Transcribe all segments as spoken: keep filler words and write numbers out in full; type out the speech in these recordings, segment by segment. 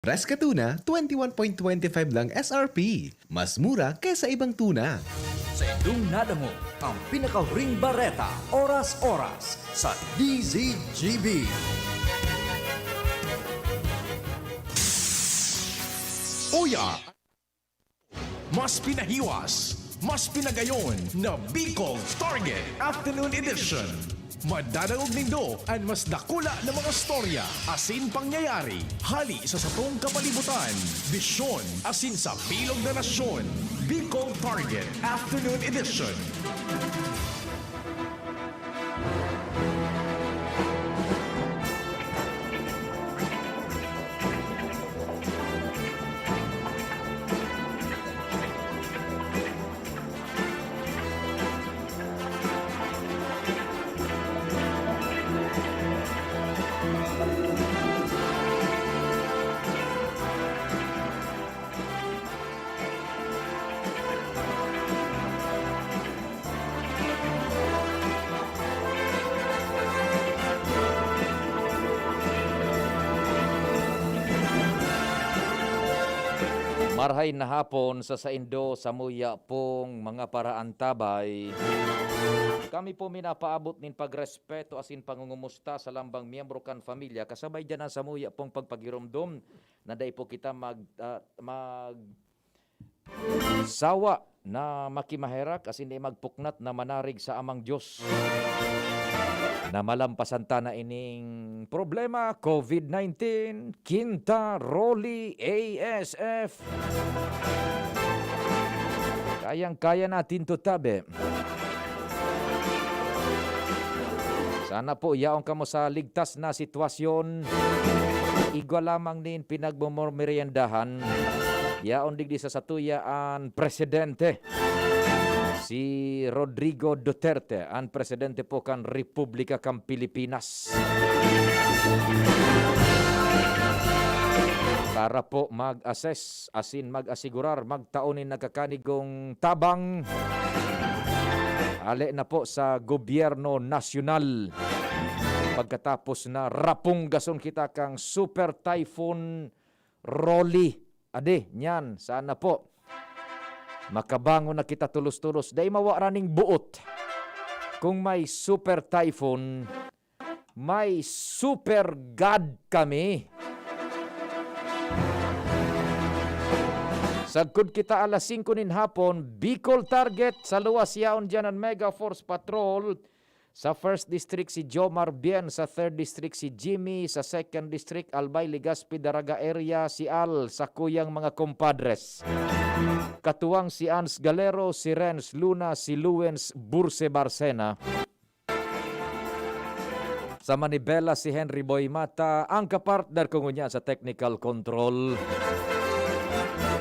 Fresca tuna, twenty-one point twenty-five lang S R P. Mas mura kaysa ibang tuna. Sa indong nadangog, ang pinakahuring bareta, oras-oras, sa D Z G B. Uya! Mas pinahiwas, mas pinagayon na Bicol Target Afternoon Edition. Madadangog nindo an mas dakula na mga storya asin pangyayari hali sa satong kapalibutan, bisyon asin sa bilog na nasyon. Bicol Target Afternoon Edition. Marhay na hapon sa saindo, samuya pong mga paraantabay. Kami po minapaabot nin pagrespeto asin pangungumusta sa lambang miyembro kan pamilya, kasabay diyan ang samuya pong pagpagiromdom na dai po kita mag, ah, mag- sawa na makimaherak asin di magpuknat na manarig sa Amang Dios na malampasan ta na ining problema, covid nineteen, Kinta, Rolly, A S F. Kayang-kaya natin to, tabi. Sana po yaon kamo sa ligtas na sitwasyon. Igwa lamang nin pinagmumurmeriendahan. Yaon digdi sa satuya an presidente, si Rodrigo Duterte, an presidente po kan Republika kan Pilipinas. Para po mag-assess asin mag-asigurar, magtao nin nakakanigong tabang, hale na po sa gobyerno nasyonal. Pagkatapos na rapunggason kita kang Super Typhoon Rolly. Ade, nyan, sana po makabangon na kita tolos-tolos. Dai mawara ning buot. Kung may Super Typhoon, may Super God kami. Sagkod kita alas singko nin hapon, Bicol Target, sa luwas yaon diyan an Mega Force Patrol. Sa First District, si Jomar Bien. Sa Third District, si Jimmy. Sa Second District, Albay, Legazpi, Daraga Area, si Al, sakuyang mga kompadres. Katuwang si Ans Galero, si Renz Luna, si Luens Burse Barcena. Sa Manibela, si Henry Boy Mata, ang kapartner ko ngunyan sa technical control.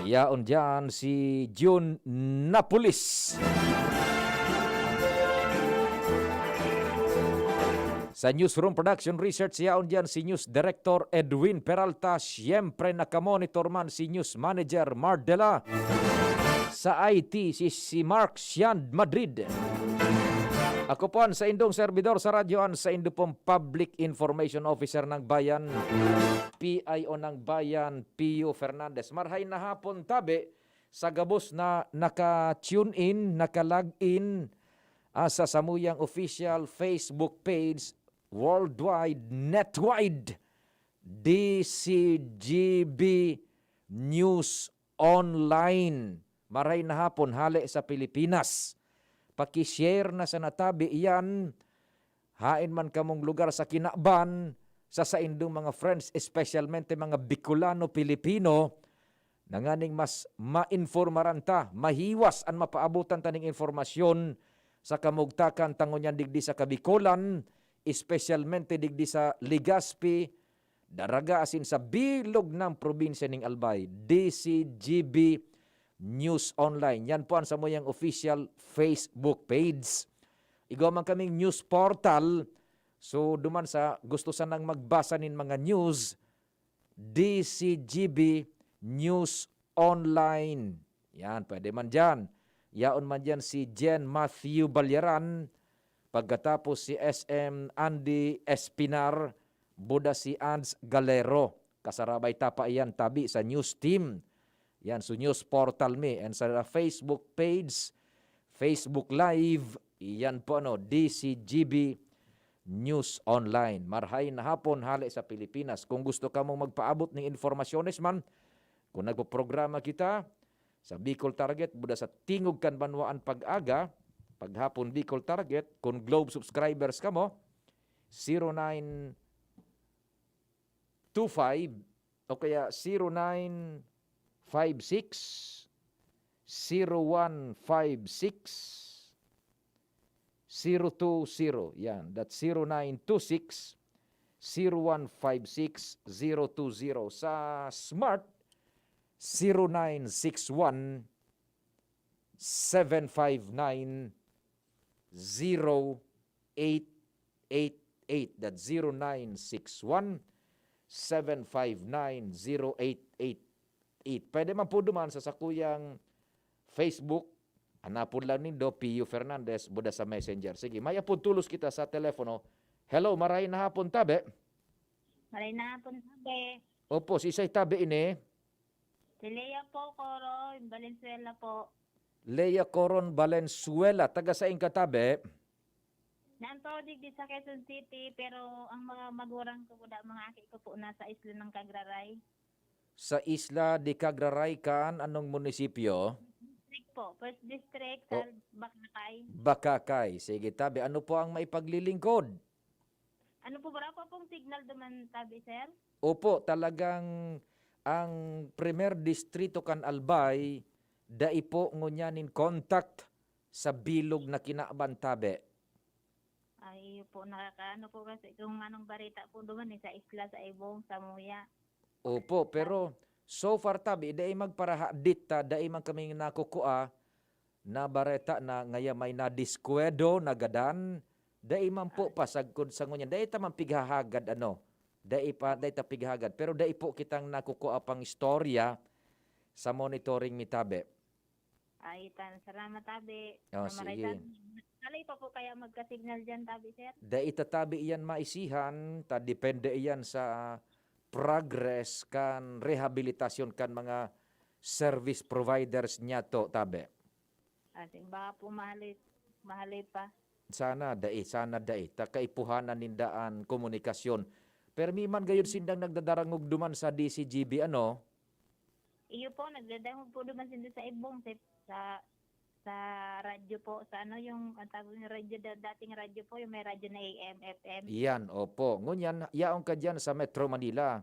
Yaon diyan si Jun Napolis. Sa Newsroom Production Research, yaon diyan si News Director Edwin Peralta. Siyempre, nakamonitor man si News Manager Mardela. Sa I T, si, si Mark Sian Madrid. Ako po an saindong servidor sa radyo, an saindo pong Public Information Officer ng Bayan, P I O ng Bayan, Pio Fernandez. Marhay na hapon, tabi, sa gabos na naka-tune in, naka-log in, ah, sa samuyang official Facebook page, worldwide, netwide, D C G B News Online. Maray na hapon, hale sa Pilipinas. Paki-share na sana tabi iyan. Haen man kamong lugar sa kinaban, sa saindong mga friends, espesyalmente mga Bicolano, Pilipino, na nganing mas mainformaran ta, mahiwas an mapaabotan ta ning informasyon sa kamugtakan ta ngunyan digdi sa Kabikolan, espesyalmente digdi sa Legazpi, Daraga asin sa bilog ng probinsya ning Albay, D C G B News Online. Yan po ang samuyang official Facebook page. Igwa man kaming news portal. So, duman sa gusto sanang magbasa nin mga news, D C G B News Online. Yan, pwede man dyan. Yaon man dyan si Jen Matthew Balyaran, pagkatapos si S M Andy Espinar, buda si Ans Galero. Tasarabay ta pa iyan tabi sa news team. Yan, so news portal mi and sa Facebook page, Facebook Live, iyan po ano, D C G B News Online. Marhay na hapon hale sa Pilipinas. Kung gusto kamong magpaabot ning informasyones man, kung nagpoprograma kita sa Bicol Target, buda sa Tingog kan Banwaan pag-aga, paghapon Bicol Target, kung Globe subscribers kamo, zero nine two five o kaya zero nine five six, zero one five six, zero two zero. Yan, that's zero nine two six, zero one five six, zero two zero. Sa Smart, zero nine six one, seven five nine, zero eight eight eight. That's zero nine six one, seven five nine, zero eight eight eight. Pwede man po duman sa sakuyang Facebook. Hanapon lang nindo, Pio Fernandez, buda sa Messenger. Sige, may apod tolos kita sa telepono. Hello, maray na hapon, tabi. Maray na hapon, tabi. Opo, si isay tabi ini? Si Lea po, Coro, Valenzuela po. Lea Coron Valenzuela, taga sain ka, tabi? Naan po ako digdi sa Quezon City, pero ang mga magurang ko po, da-, mga aki ko po, nasa isla ng Cagraray. Sa isla de Cagraray kan anong munisipyo? District po, first district, O. sa Bacacay. Bacacay. Sige, tabi. Ano po ang maipaglilingkod? Ano po, wala po pong signal duman, tabi, sir? Opo, talagang ang primer distrito kan Albay, dai po ngunyan nin contact sa bilog na kinaban, tabi. Ay, iyo po, nakakaano po kasi kung anong bareta po duman, eh, sa isla, sa Ibong, sa Muya. Opo, pero so far, tabi, dai magparahadit ta, dai man kami nakukua na bareta na ngaya may nadiskuwedo, nagadan, dai man po Ah. pa sagkod sa ngunyan. Dai ta man pighahagad, ano, dai pa, dai ta pighahagad. Pero dai po kitang nakukua pang istorya sa monitoring mi, tabi. Ay, tan-, salamat, tabi. Oh, Mamaray sige. tan-, Kalay pa po kaya magka-signal dyan, tabi, sir? Dai ta, tabi, iyan maisihan, ta depende iyan sa progress kan rehabilitasyon kan mga service providers niyato, tabi. Ah, sige, baka po mahalay, mahalay pa. Sana dai, sana dai. Ta kaipuhanan ninda an komunikasyon. Permi man gayod sindang nagdadarangog duman sa D C G B, ano? Iyo po, nagdadangog po duman sinda sa Ibong, sa, sa, sa radyo po, sa ano, yung, ang tawag ng radyo, da-, dating radyo po, yung may radyo na A M, F M. Iyan, opo. Ngunyan, yaon ka diyan sa Metro Manila.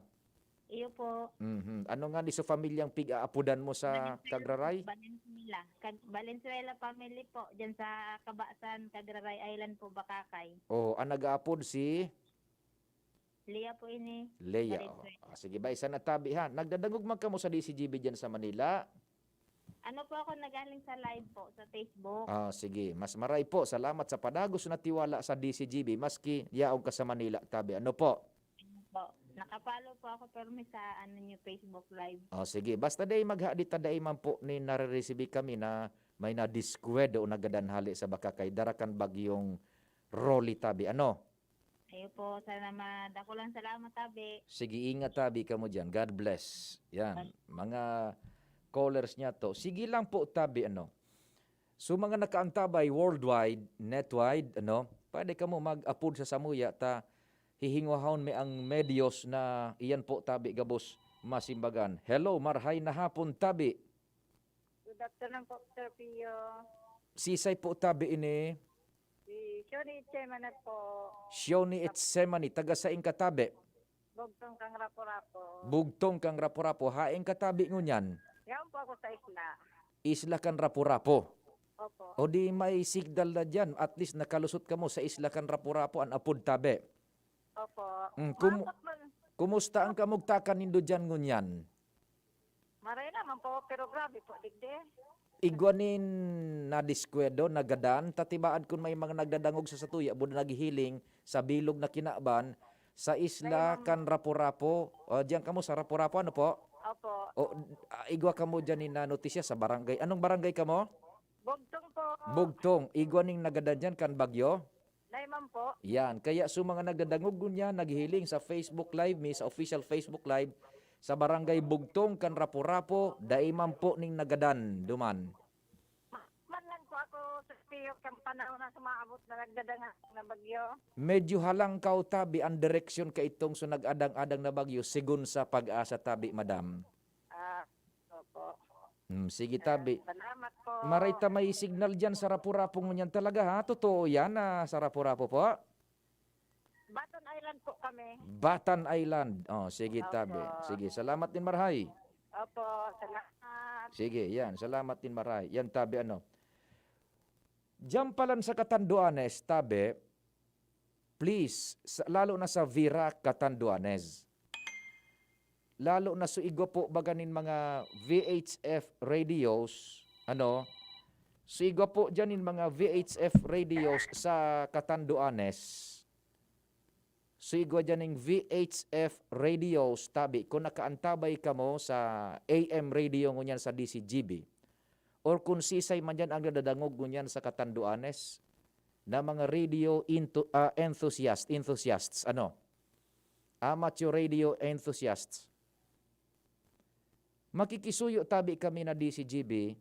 Iyo po. Mhm. Ano nga ni sa pamilyang pig-aapodan mo sa Valenzuela, Cagraray? Valenzuela. Cag-, Valenzuela family po, diyan sa Cabasan, Cagraray Island po, Bacacay. Oh, ang nag-aapod si? Lea po ini. Lea, Valenzuela. Oh. Ah, sige ba, isa na tabi, ha. Nagdadangog man kamo sa D C G B diyan sa Manila? Ano po, ako nagaling sa live po, sa Facebook. Ah, sige. Mas maray po. Salamat sa padagos na tiwala sa D C G B, maski yaon ka sa Manila, tabi. Ano po? Ano po? Naka-follow po ako, pero may sa, ano niyo, Facebook Live. Oh, sige. Basta dai maghadi ta, dai man po ni nare-receive kami na may nadiskwed o nagadan hale sa Bacacay, dara kan bagyong Rolly, tabi. Ano? Ayo po, sana ma-, dakulang salamat, tabi. Sige, ingat, tabi, kamo diyan. God bless. Yan, mga callers niyato. Sige lang po, tabi, ano. So, mga nakaantabay worldwide, netwide, ano, pwede kamo mag-apod sa samuya, ta hihingwahon mi ang medios na iyan po, tabi, gabos masimbagan. Hello, marhay na hapon, tabi. Good afternoon po, Sir Pio. Sisay po, tabi, ini? Si Shoni Etsemani po. Shoni Etsemani, taga sain ka, tabi? Bugtong kang Rapu-Rapu. Bugtong kang Rapu-Rapu. Hain ka, tabi, ngunyan? Yaon po ako sa isla. Isla kan Rapu-Rapu. Opo. O di may signal na diyan. At least nakalusot kamo sa isla kan Rapu-Rapu, an apod, tabi. Opo. Mm, kum-, Maabot man. Kumusta ang kamugtakan nindo diyan ngunyan? Maray naman po, pero grabe po, digdi. Igwa nin nadiskwedon, nagadan, ta tibaad kun may mga nagdadangog sa satuya, buda naghihiling sa bilog na kinaban, sa isla May mga kan Rapu-Rapu. O, diyan kamo sa Rapu-Rapu, ano po? Opo. O, ah, igwa kamo diyan ni na notisya sa barangay. Anong barangay kamo? Bugtong po. Bugtong. Igwa ning nagadan diyan kan bagyo? Dai man po. Yan. Kaya sa mga nagdadangog ngunyan, naghihiling sa Facebook Live mi, sa official Facebook Live, sa Barangay Bugtong kan Rapu-Rapu, dai man po nin nagadan duman. Man lang po ako sa piyo kang panahon na sumaabot na nagdadanga na bagyo. Medyo halangkaw tabi ang direksyon kaitong so nag-adang-adang na bagyo, sigon sa PAGASA tabi, madam. Ah, opo. Hmm, sige tabi. Salamat po. Maray ta may signal dyan sa Rapu-Rapu ngunyan talaga, ha? Totoo yan na sa Rapu-Rapu po? Baton Island po kami. Batan Island. Oh, sige tabi. Sige, salamat din marhay. Opo, salamat. Sige, yan. Salamat din marhay. Yan tabi ano. Diyan palan sa Catanduanes, tabi, please, sa, lalo na sa Virac, Catanduanes. Lalo na so igwa po baga nin mga V H F radios, ano, so igwa po dyan nin mga V H F radios sa Catanduanes. So igwa dyan ning V H F radios, tabi, kung nakaantabay kamo sa A M radio ngunyan sa D C G B, or kung sisay man dyan ang nadadangog ngunyan sa Catanduanes, na mga radio into, ah, enthusiast, enthusiasts, ano? Amateur radio enthusiasts. Makikisuyo tabi kami na D C G B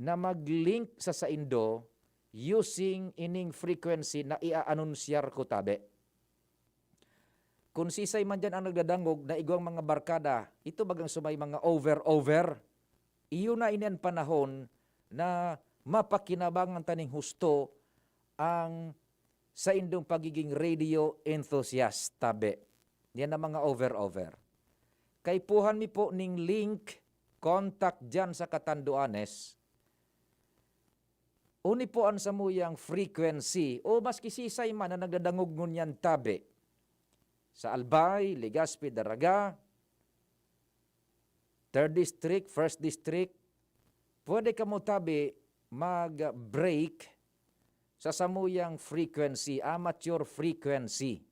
na mag-link sa saindo using ining frequency na i-aanunsyar ko tabi. Kung sisay man dyan ang nagdadangog na igwang mga barkada, ito bagang sumay mga over-over, iyo na ini an panahon na mapakinabangan ta ning husto ang saindong pagiging radio enthusiast, tabi. Yan ang mga over-over. Kaipuhan mi po ning link, contact dyan sa Catanduanes. Uni po an samuyang frequency o maski sisay man na nagdadangog ngunyan, tabi. Sa Albay, Legazpi, Daraga, Third District, First District, pwede kamo tabi mag-break sa samuyang frequency, amateur frequency.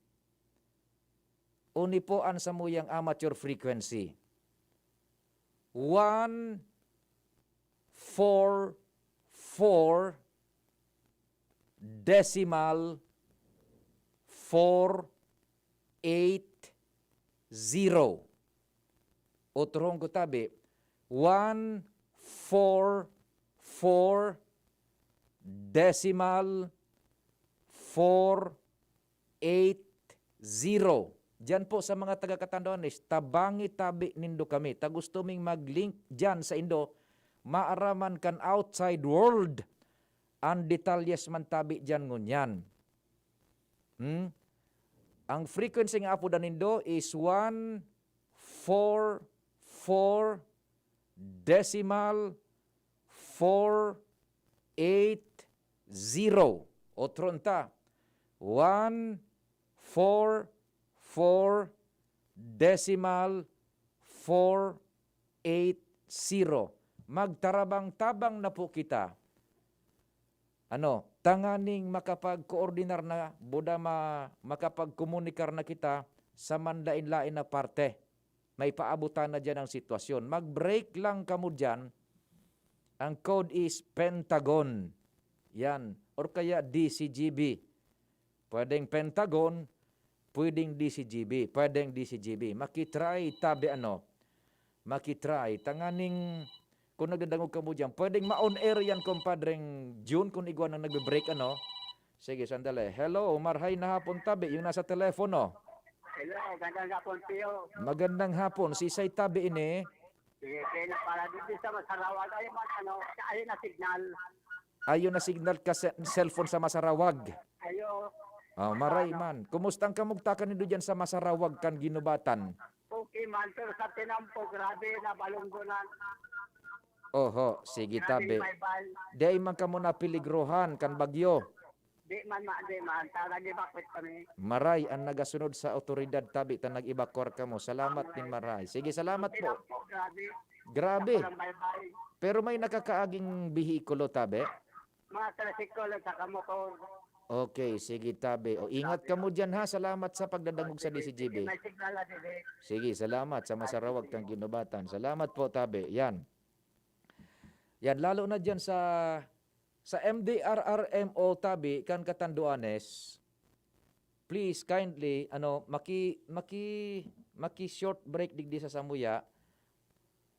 Uni po an samuyang amateur frequency. One four four decimal four eight zero. Otrohon ko tabi, one four four decimal four eight zero. Diyan po sa mga taga Catanduanes, tabangi tabi nindo kami. Ta gusto ming mag-link diyan sa indo, maaraman kan outside world an detalyes man tabi diyan ngunyan. Hmm? Ang frequency nga apodan nindo is one four four decimal four eight zero. Otron ta, one four four decimal four eight zero. Magtarabang-tabang na po kita. Ano, tanganing makapagkoordinar na, buda ma-, makapagkomunikar na kita sa manlain-lain na parte. May paabutan na diyan ang sitwasyon. Mag-break lang kamo diyan. Ang code is Pentagon. Yan. Or kaya D C G B. Pwedeng Pentagon, pwedeng D C G B, pwedeng D C G B. Makitry tabi ano. Makitry. Tanganing kung nagdadangog kamo diyan, pwedeng ma-on air yan, Compadreng Jun, kung igwa nang nagbe-break, ano? Sige, sandali. Hello, marhay na hapon tabi, yung nasa telepono. Hello, magandang hapon, Pio. Magandang hapon. Sisay tabi ini? Sige, kaya na para dito sa Masarawag. Ayun man, ano, ayun na signal. Ayun na signal ka se- cellphone sa Masarawag. Ayo. Oh, maray man. Kumusta ang kamugtakan nindo diyan sa Masarawag kan Ginubatan? Okay man, pero sa tinampo, grabe na balunggunan. Oho, sige tabi. Bye-bye. Di man kamo napiligrohan kan bagyo. Di man, ma, di man. Talaga bakit kami? Maray ang nagasunod sa otoridad tabi ta nag-evacuar kamo. Salamat din maray. Sige, salamat po. Tinampo, grabe. Grabe. Walang bye-bye. Pero may nakakaaging bihikulo tabi? Mga tricycle at saka motor. Okay, sige tabi. O ingat kamo diyan ha. Salamat sa pagdadangog sa D C G B. May signal na dili. Sige, salamat sa Masarawag kan Ginubatan. Salamat po tabi. Yan. Yan, lalo na diyan sa sa M D R R M O tabi kan Catanduanes. Please kindly ano maki maki maki-short break digdi sa samuya,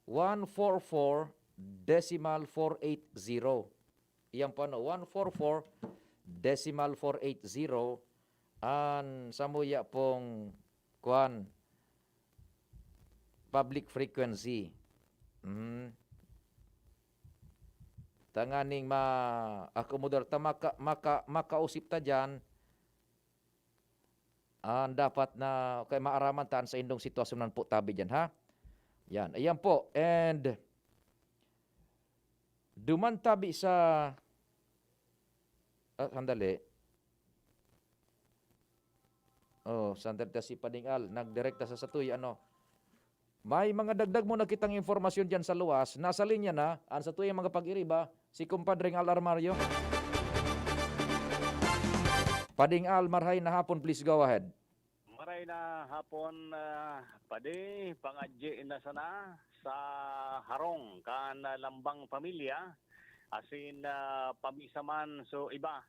one four four decimal four eight zero. Iyan po, ano, one four four decimal four eight zero an samuya pong, kuwan, public frequency. Mhm. Tanganing ma-akomodar ta, maka-, maka-, makausip ta diyan, an dapat na kay maaraman ta an saindong sitwasyon man po tabi diyan, ha? Yan, ayan po. And duman tabi sa, ah, sandali. Oh, sandali ta si Pading Al, nagdirekta sa satuy, ano? May mga dagdag mo na kitang impormasyon diyan sa luwas. Nasa linya na, an satuyang mga pag-iriba, si Kumpadreng Al Armario. Pading Al, marhay na hapon, please go ahead. Maray na hapon, ah, padi, pangadyi na sana sa harong kan, ah, lambang pamilya, asin, ah, pamisa man so iba.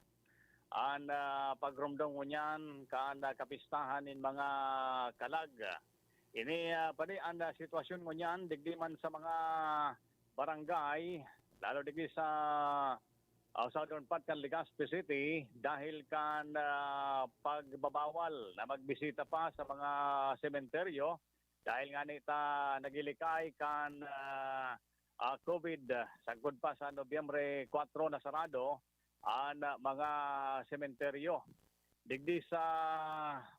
An, ah, pagromdom ngunyan kan, ah, kapistahan nin mga kalag. Ini, ah, padi, an, ah, sitwasyon ngunyan digdi man sa mga barangay, lalo digdi sa, ah, Southern part kan Legazpi City, dahil kan, ah, pagbabawal na magbisita pa sa mga sementeryo, dahil nga nita nagilikay kan, ah, ah, covid, sagkod pa sa Nobyembre kwatro na sarado an, ah, mga sementeryo. Digdi sa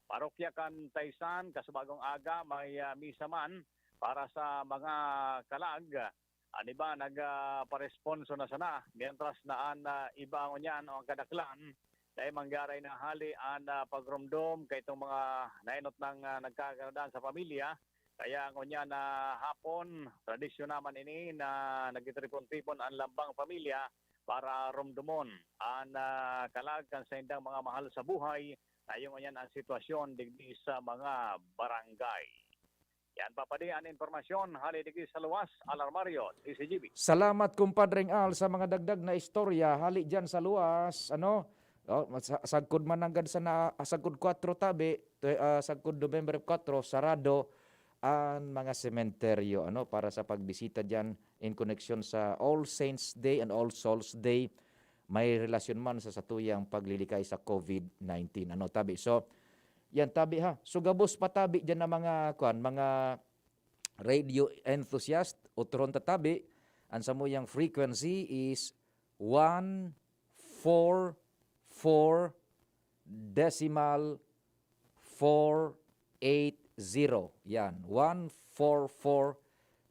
parokya kan Taysan, kasubagong aga, may, ah, misa man para sa mga kalag. An iba nag, ah, paresponso na sana, mientras na an, ah, iba ngunyan o an kadaklan, dai manggaray na hali an, ah, pagromdom kaitong mga naenot nang, ah, nagkakanodan sa pamilya. Kaya ngunyan na hapon, tradisyon naman ini na nagtitripon-tripon an lambang pamilya para romdomon an, ah, kalag kan saindang mga mahal sa buhay. Nayo ngunyan an sitwasyon digdi sa mga barangay. Yan, papadi an impormasyon hali digdi sa luwas, Al Armario, D C G B. Salamat, Kumpadreng Al, sa mga dagdag na istorya hali diyan sa luwas, ano? Oh, sa-, sagkod man nanggad sa na-, sagkod kwatro tabi, to-, ah, sagkod November kwatro, sarado an mga sementeryo, ano, para sa pagbisita diyan in connection sa All Saints Day and All Souls Day. May relasyon man sa satuyang paglilikay sa covid nineteen. Ano, tabi? So, yan, tabi, ha. So, gabos pa tabi diyan na mga, kwan, mga radio enthusiast, otron ta tabi, ang samuyang frequency is one four four decimal four eight zero. Yan, one four four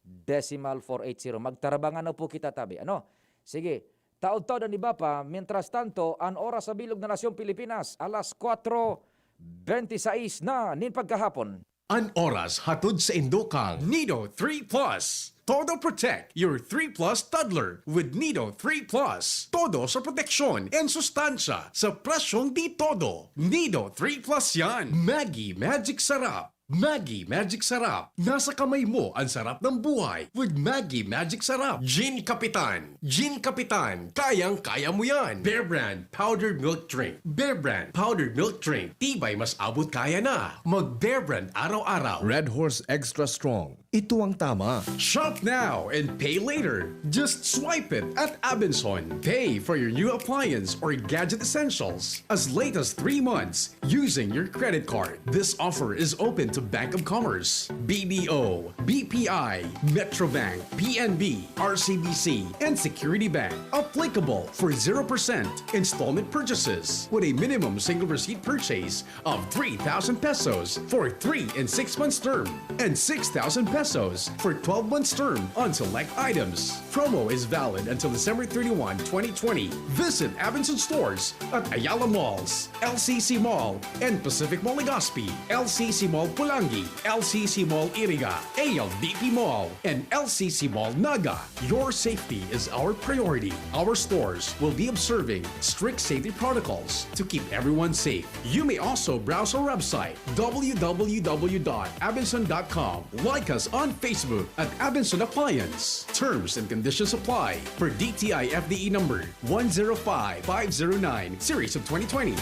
decimal four eight zero. Magtarabangan na po kita, tabi. Ano? Sige, taod-taod an iba pa. Mientras tanto, an oras sa bilog na nasyong Pilipinas, alas kwatro benti sais na nin pagkahapon. An oras hatod saindo kan Nido three Plus. Todo Protect your three Plus toddler with Nido three Plus. Todo sa proteksyon and sustansya sa presyong di todo. Nido three Plus yan. Maggi Magic Sarap. Maggi Magic Sarap. Nasa kamay mo ang sarap ng buhay with Maggi Magic Sarap. Gin Kapitan. Gin Kapitan. Kayang-kaya mo yan. Bear Brand Powdered Milk Drink. Bear Brand Powdered Milk Drink. Tibay mas abot kaya na. Mag Bear Brand araw-araw. Red Horse Extra Strong. Ito ang tama. Shop now and pay later. Just swipe it at Abenson. Pay for your new appliance or gadget essentials as late as three months using your credit card. This offer is open to Bank of Commerce, B D O, B P I, Metrobank, P N B, R C B C, and Security Bank. Applicable for zero percent installment purchases with a minimum single receipt purchase of three thousand pesos for three and six months term and six thousand pesos for twelve months term on select items. Promo is valid until December thirty-one, twenty twenty. Visit Abenson stores at Ayala Malls, L C C Mall, and Pacific Mall Legazpi, L C C Mall Pulangi, L C C Mall Iriga, A L D P Mall, and L C C Mall Naga. Your safety is our priority. Our stores will be observing strict safety protocols to keep everyone safe. You may also browse our website, w w w dot abenson dot com. Like us on Facebook at Abenson Appliance. Terms and conditions apply, per D T I F D E number one zero five five zero nine, series of twenty twenty.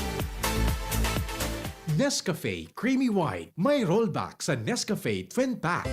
Nescafe Creamy White. May rollback sa Nescafe Twin Pack.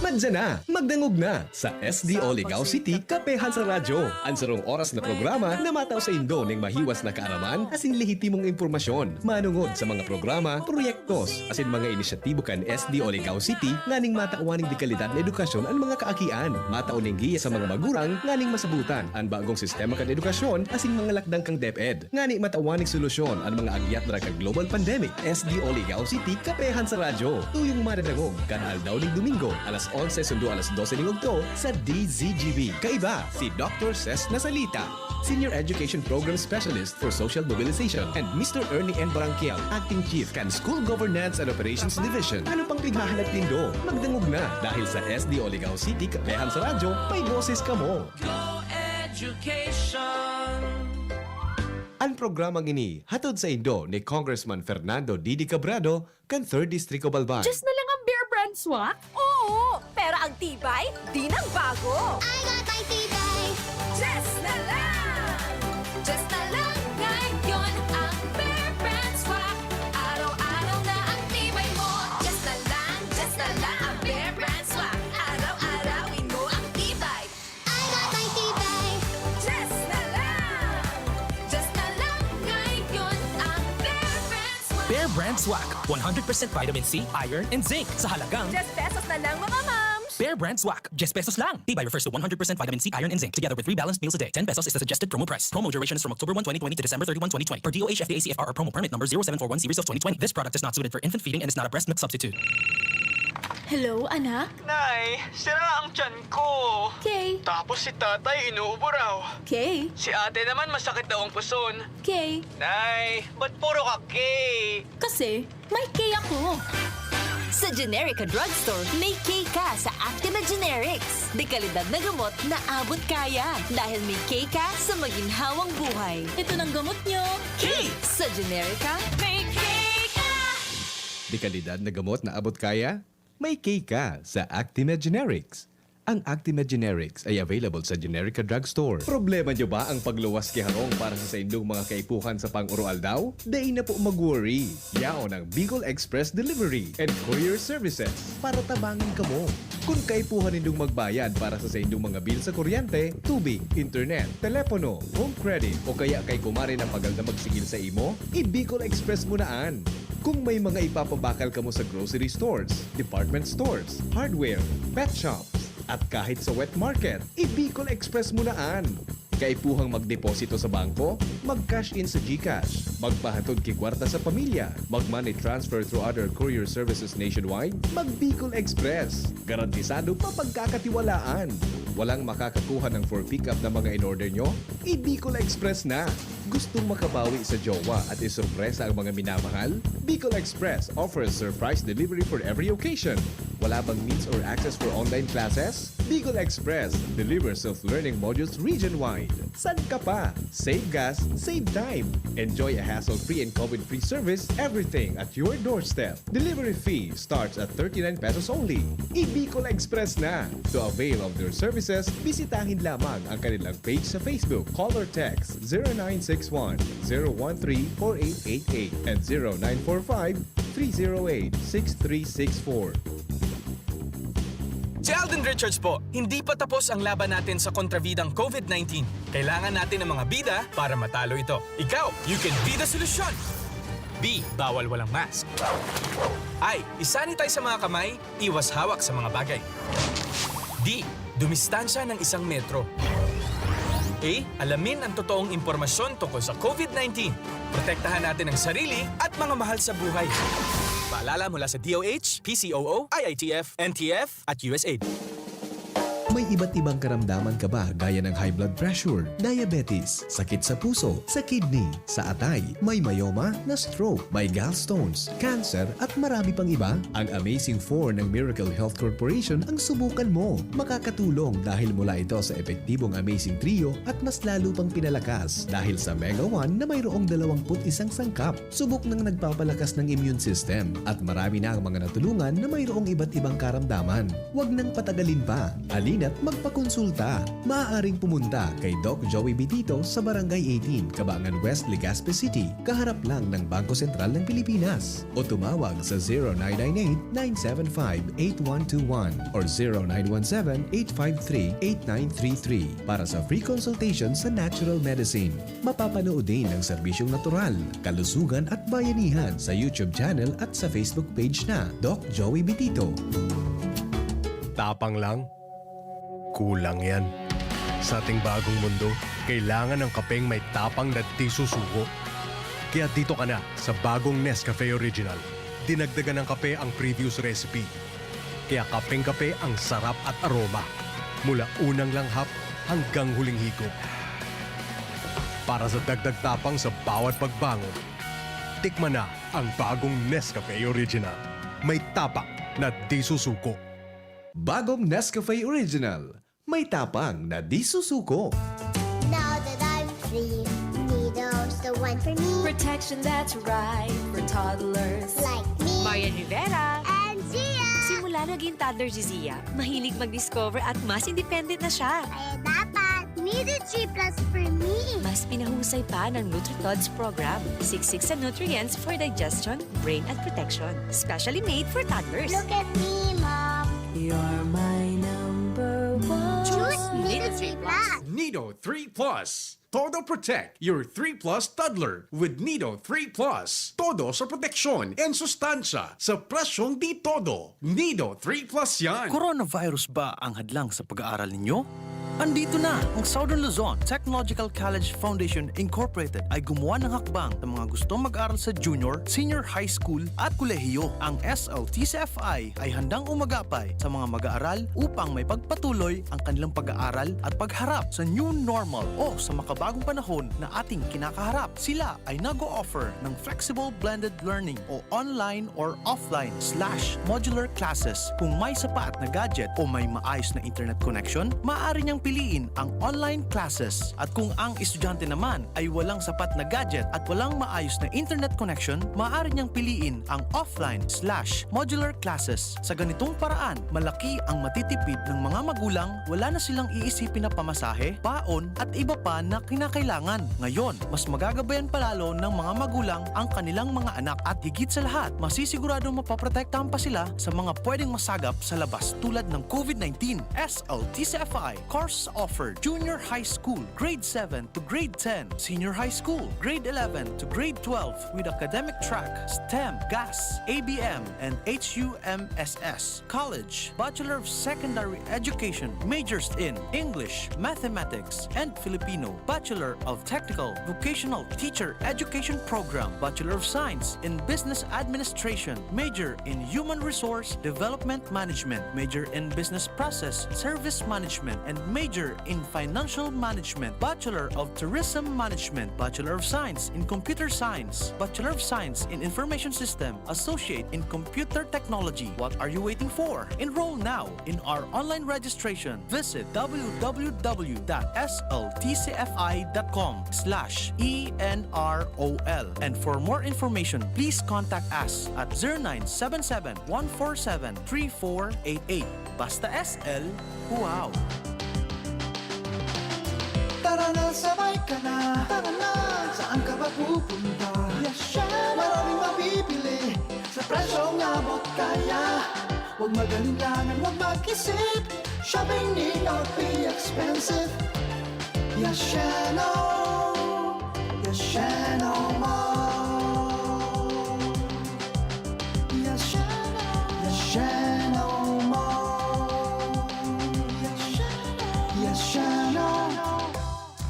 Madya na! Magdangog na! Sa S D O Ligao City, Kapehan sa Radyo. An sarong oras na programa na matao sa indo ning mahiwas na kaaraman asin lehitimong impormasyon manongod sa mga programa, proyektos, asin mga inisyatibo kan S D O Ligao City nganing matawan ning dekalidad na edukasyon an mga kaakian. Matao ning giya sa mga magurang nganing masabutan an bagong sistema kan edukasyon asin mga lakdang kan DepEd. Ngani matawan ning solusyon an mga agyat dara kan global pandemic. S D O Ligao City, Kapehan sa Radyo. Tuyong madadangog kan aldaw ning Domingo, alas onse sundo alas dose ning udto sa D Z G B. Kaiba, si Doctor Ses Nasalita, Senior Education Program Specialist for Social Mobilization, and Mister Ernie N. Barangkial, Acting Chief kan School Governance and Operations Division. Ano pang pighahalat nindo? Magdangog na, dahil sa S D O Ligao City, Kapehan sa Radyo, may boses kamo. Go Education! An programang ini hatod saindo ni Congressman Fernando Didi Cabrado kan Third District of Albay. Just na lang ang Bear Brand Swak? Oo, pero ang tibay, di nagbago. I got my tibay. Just na lang! Just na lang ngayon ang Bear Brand Swak. Araw-araw na ang tibay mo. Just na lang, just na lang ang Bear Brand Swak. Araw-arawin mo ang tibay. I got my tibay. Just na lang! Just na lang ngayon ang Bear Brand Swak. Bear Brand Swak, one hundred percent vitamin C, iron, and zinc sa halagang Diyes pesos na lang, mga mams! Bear Brand Swak, diyes pesos lang. Tibay refers to one hundred percent vitamin C, iron, and zinc, together with three balanced meals a day. Ten pesos is the suggested promo price. Promo duration is from October one, twenty twenty to December thirty-one, twenty twenty, per D O H F D A C F R or promo permit number zero seven four one series of twenty twenty. This product is not suited for infant feeding and is not a breast milk substitute. Hello, anak? Nay, sira ang tiyan ko. Okay. Tapos si tatay inuubo raw. Okay. Si ate naman masakit daw ang puson. Okay. Nay, ba't puro ka K? Kasi, may K ako. Sa Generica Drugstore, may K ka sa Actimed Generics. Dekalidad na gamot na abot kaya. Dahil may K ka sa maginhawang buhay. Ito ng gamot nyo. K! Sa Generica, may K ka! Dekalidad na gamot na abot kaya? May K ka sa Actimed Generics. Ang Actimed Generics ay available sa Generica Drugstore. Problema nyo ba ang pagluwas ki harong para sa saindong mga kaipuhan sa pang-oroaldaw? Dai na po mag-worry. Yaon ang Bicol Express Delivery and Courier Services para tabangan kamo. Kun kaipuhan nindong magbayad para sa saindong mga bill sa kuryente, tubig, internet, telepono, home credit, o kaya kay kumare na pagal na magsigil sa imo, i-Bicol Express mo na an. Kung may mga ipapabakal kamo sa grocery stores, department stores, hardware, pet shops, at kahit sa wet market, i-Bicol Express mo na an. Kaipuhang magdeposito sa bangko? Mag-cash in sa GCash. Magpahatod ki kwarta sa pamilya? Mag-money transfer through other courier services nationwide? Mag-Bicol Express. Garantisado mapagkakatiwalaan. Walang makakakuha ng for pickup na mga in-order nyo? I-Bicol Express na. Gustong makabawi sa jowa at isorpresa ang mga minamahal? Bicol Express offers surprise delivery for every occasion. Wala bang means or access for online classes? Bicol Express delivers self-learning modules region-wide. San ka pa? Save gas, save time. Enjoy a hassle-free and COVID-free service, everything at your doorstep. Delivery fee starts at thirty-nine pesos only. I-Bicol Express na! To avail of their services, bisitahin lamang ang kanilang page sa Facebook. Call or text zero nine six one, zero one three, four eight eight eight and zero nine four five, three zero eight, six three six four. Si Alden Richards po, hindi pa tapos ang laban natin sa kontrabidang COVID nineteen. Kailangan natin ng mga bida para matalo ito. Ikaw, you can be the solution! B, bawal walang mask. I, isanitize sa mga kamay, iwas hawak sa mga bagay. D, dumistansya ng isang metro. A, alamin ang totoong impormasyon tungkol sa COVID nineteen. Protektahan natin ang sarili at mga mahal sa buhay. Paalala mula sa D O H, P C O O, I I T F, N T F, at U S A I D. May iba't ibang karamdaman ka ba gaya ng high blood pressure, diabetes, sakit sa puso, sa kidney, sa atay, may myoma, na-stroke, may gallstones, cancer, at marami pang iba? Ang Amazing Four ng Miracle Health Corporation ang subukan mo. Makakatulong dahil mula ito sa epektibong Amazing Trio at mas lalo pang pinalakas dahil sa Mega One na mayroong dalawampu't isang sangkap. Subok nang nagpapalakas ng immune system at marami na ang mga natulungan na mayroong iba't ibang karamdaman. Huwag nang patagalin pa. Alin at magpakonsulta. Maaaring pumunta kay Doc Joey Bitito sa Barangay eighteen, Cabangan West, Legazpi City, kaharap lang ng Bangko Sentral ng Pilipinas. O tumawag sa zero nine nine eight, nine seven five, eight one two one or zero nine one seven, eight five three, eight nine three three para sa free consultation sa natural medicine. Mapapanood din ang serbisyong natural, kalusugan at bayanihan sa YouTube channel at sa Facebook page na Doc Joey Bitito. Tapang lang? Kulang yan. Sa ating bagong mundo, kailangan ng kapeng may tapang na di susuko. Kaya dito ka na sa bagong Nescafe Original. Dinagdagan ng kape ang previous recipe. Kaya kapeng-kape ang sarap at aroma. Mula unang langhap hanggang huling higop. Para sa dagdag tapang sa bawat pagbangon, tikman na ang bagong Nescafe Original. May tapang na di susuko. Bagong Nescafe Original. May tapang na di susuko. Now that I'm free, Nido's the one for me. Protection that's right for toddlers. Like me. Marian Rivera. And Zia. Simula naging toddler si Zia, mahilig mag-discover at mas independent na siya. Kaya dapat, Nido three plus for me. Mas pinahusay pa ng NutriTods program. Siksik sa nutrients for digestion, brain at protection. Specially made for toddlers. Look at me, Mom. You're my number one. Choose Nido three plus. Nido three plus. Todo protect your three plus toddler with Nido three plus. Todo sa proteksyon and sustansya sa presyong di todo. Nido three plus yan. Coronavirus ba ang hadlang sa pag-aaral ninyo? Andito na ang Southern Luzon Technological College Foundation Incorporated ay gumawa ng hakbang sa mga gustong mag-aral sa junior, senior high school at kolehiyo. Ang S L T C F I ay handang umagapay sa mga mag-aaral upang may pagpatuloy ang kanilang pag-aaral at pagharap sa new normal o sa makabagong panahon na ating kinakaharap. Sila ay nag-o-offer ng flexible blended learning o online or offline slash modular classes. Kung may sapat na gadget o may maayos na internet connection, maaari niyang piliin ang online classes. At kung ang estudyante naman ay walang sapat na gadget at walang maayos na internet connection, maaari niyang piliin ang offline slash modular classes. Sa ganitong paraan, malaki ang matitipid ng mga magulang, wala na silang iisipin na pamasahe, baon, at iba pa na kinakailangan. Ngayon, mas magagabayan pa lalo ng mga magulang ang kanilang mga anak at higit sa lahat, masisiguradong mapoprotektahan pa sila sa mga pwedeng masagap sa labas tulad ng COVID nineteen. S L T C F I courses offered: junior high school, grade seven to grade ten, senior high school, grade eleven to grade twelve, with academic track, STEM, GAS, A B M, and H U M S S. College, Bachelor of Secondary Education, majors in English, Mathematics, and Filipino. Bachelor of Technical Vocational Teacher Education Program, Bachelor of Science in Business Administration, major in Human Resource Development Management, major in Business Process Service Management, and major in Financial Management, Bachelor of Tourism Management, Bachelor of Science in Computer Science, Bachelor of Science in Information System, Associate in Computer Technology. What are you waiting for? Enroll now in our online registration. Visit w w w dot s l t c f i dot com slash e n r o l. And for more information, please contact us at zero nine seven seven, one four seven, three four eight eight. Basta S L, wow! Tara na, sabay ka na. Tara na, saan ka ba pupunta? Yes, syempre. Maraming mabibili sa presyong abot kaya. Huwag mag-alinlangan, huwag mag-isip. Shopping need not be expensive. Yes, Sheno. Yes, Sheno Mall. Yes, Sheno. Yes, Sheno Mall. Yes, Sheno. Yes, Sheno.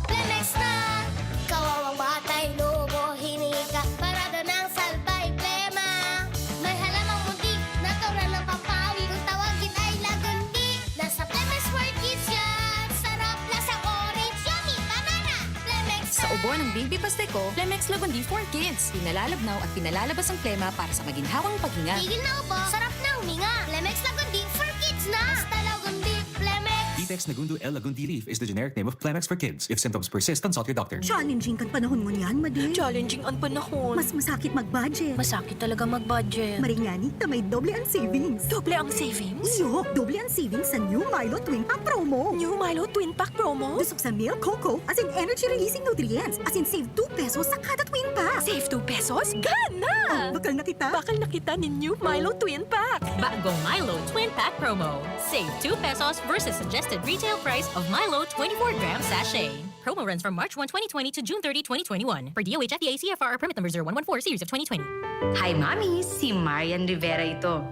Plemex na! Kawawang batay, lubo, hinika, parada ng salbay, plema. May halamang muntik, natural na pampawi. Kung tawagin ay lagundi, nasa Plemex World Kids yan. Sarap, lasang orange, yummy, banana. Plemex Sa na! Ubo ng Baby Pasteco, Plemex Lagundi for Kids. Pinalalabnaw at pinalalabas ang plema para sa maginhawang paghinga. Tigil na ubo, sarap na huminga. Plemex Lagundi for Kids na! Basta Lagundi, Plemex! Dexnagundu L. lagundi leaf is the generic name of Kleenex for kids. If symptoms persist, consult your doctor. Challenging kan panahon ngunyan, Madi. Challenging ang panahon. Mas masakit mag-budget. Masakit talaga mag-budget. Maring ngani ta may doble ang savings. Doble ang savings? Iyo, doble ang savings sa new Milo Twin Pack promo. New Milo Twin Pack promo? Dusok sa milk, cocoa, as in energy-releasing nutrients, as in save two pesos sa kada Twin Pack. Save two pesos? Gana! Oh, bakal na kita. Bakal na kita nin new Milo Twin Pack. Bagong Milo Twin Pack Promo. Save two pesos versus suggested retail price of Milo twenty-four gram sachet. Promo runs from March one, twenty twenty to June thirty, twenty twenty-one. Per D O H F D A C F R permit number zero one one four series of twenty twenty. Hi, Mommy! Si Marian Rivera ito.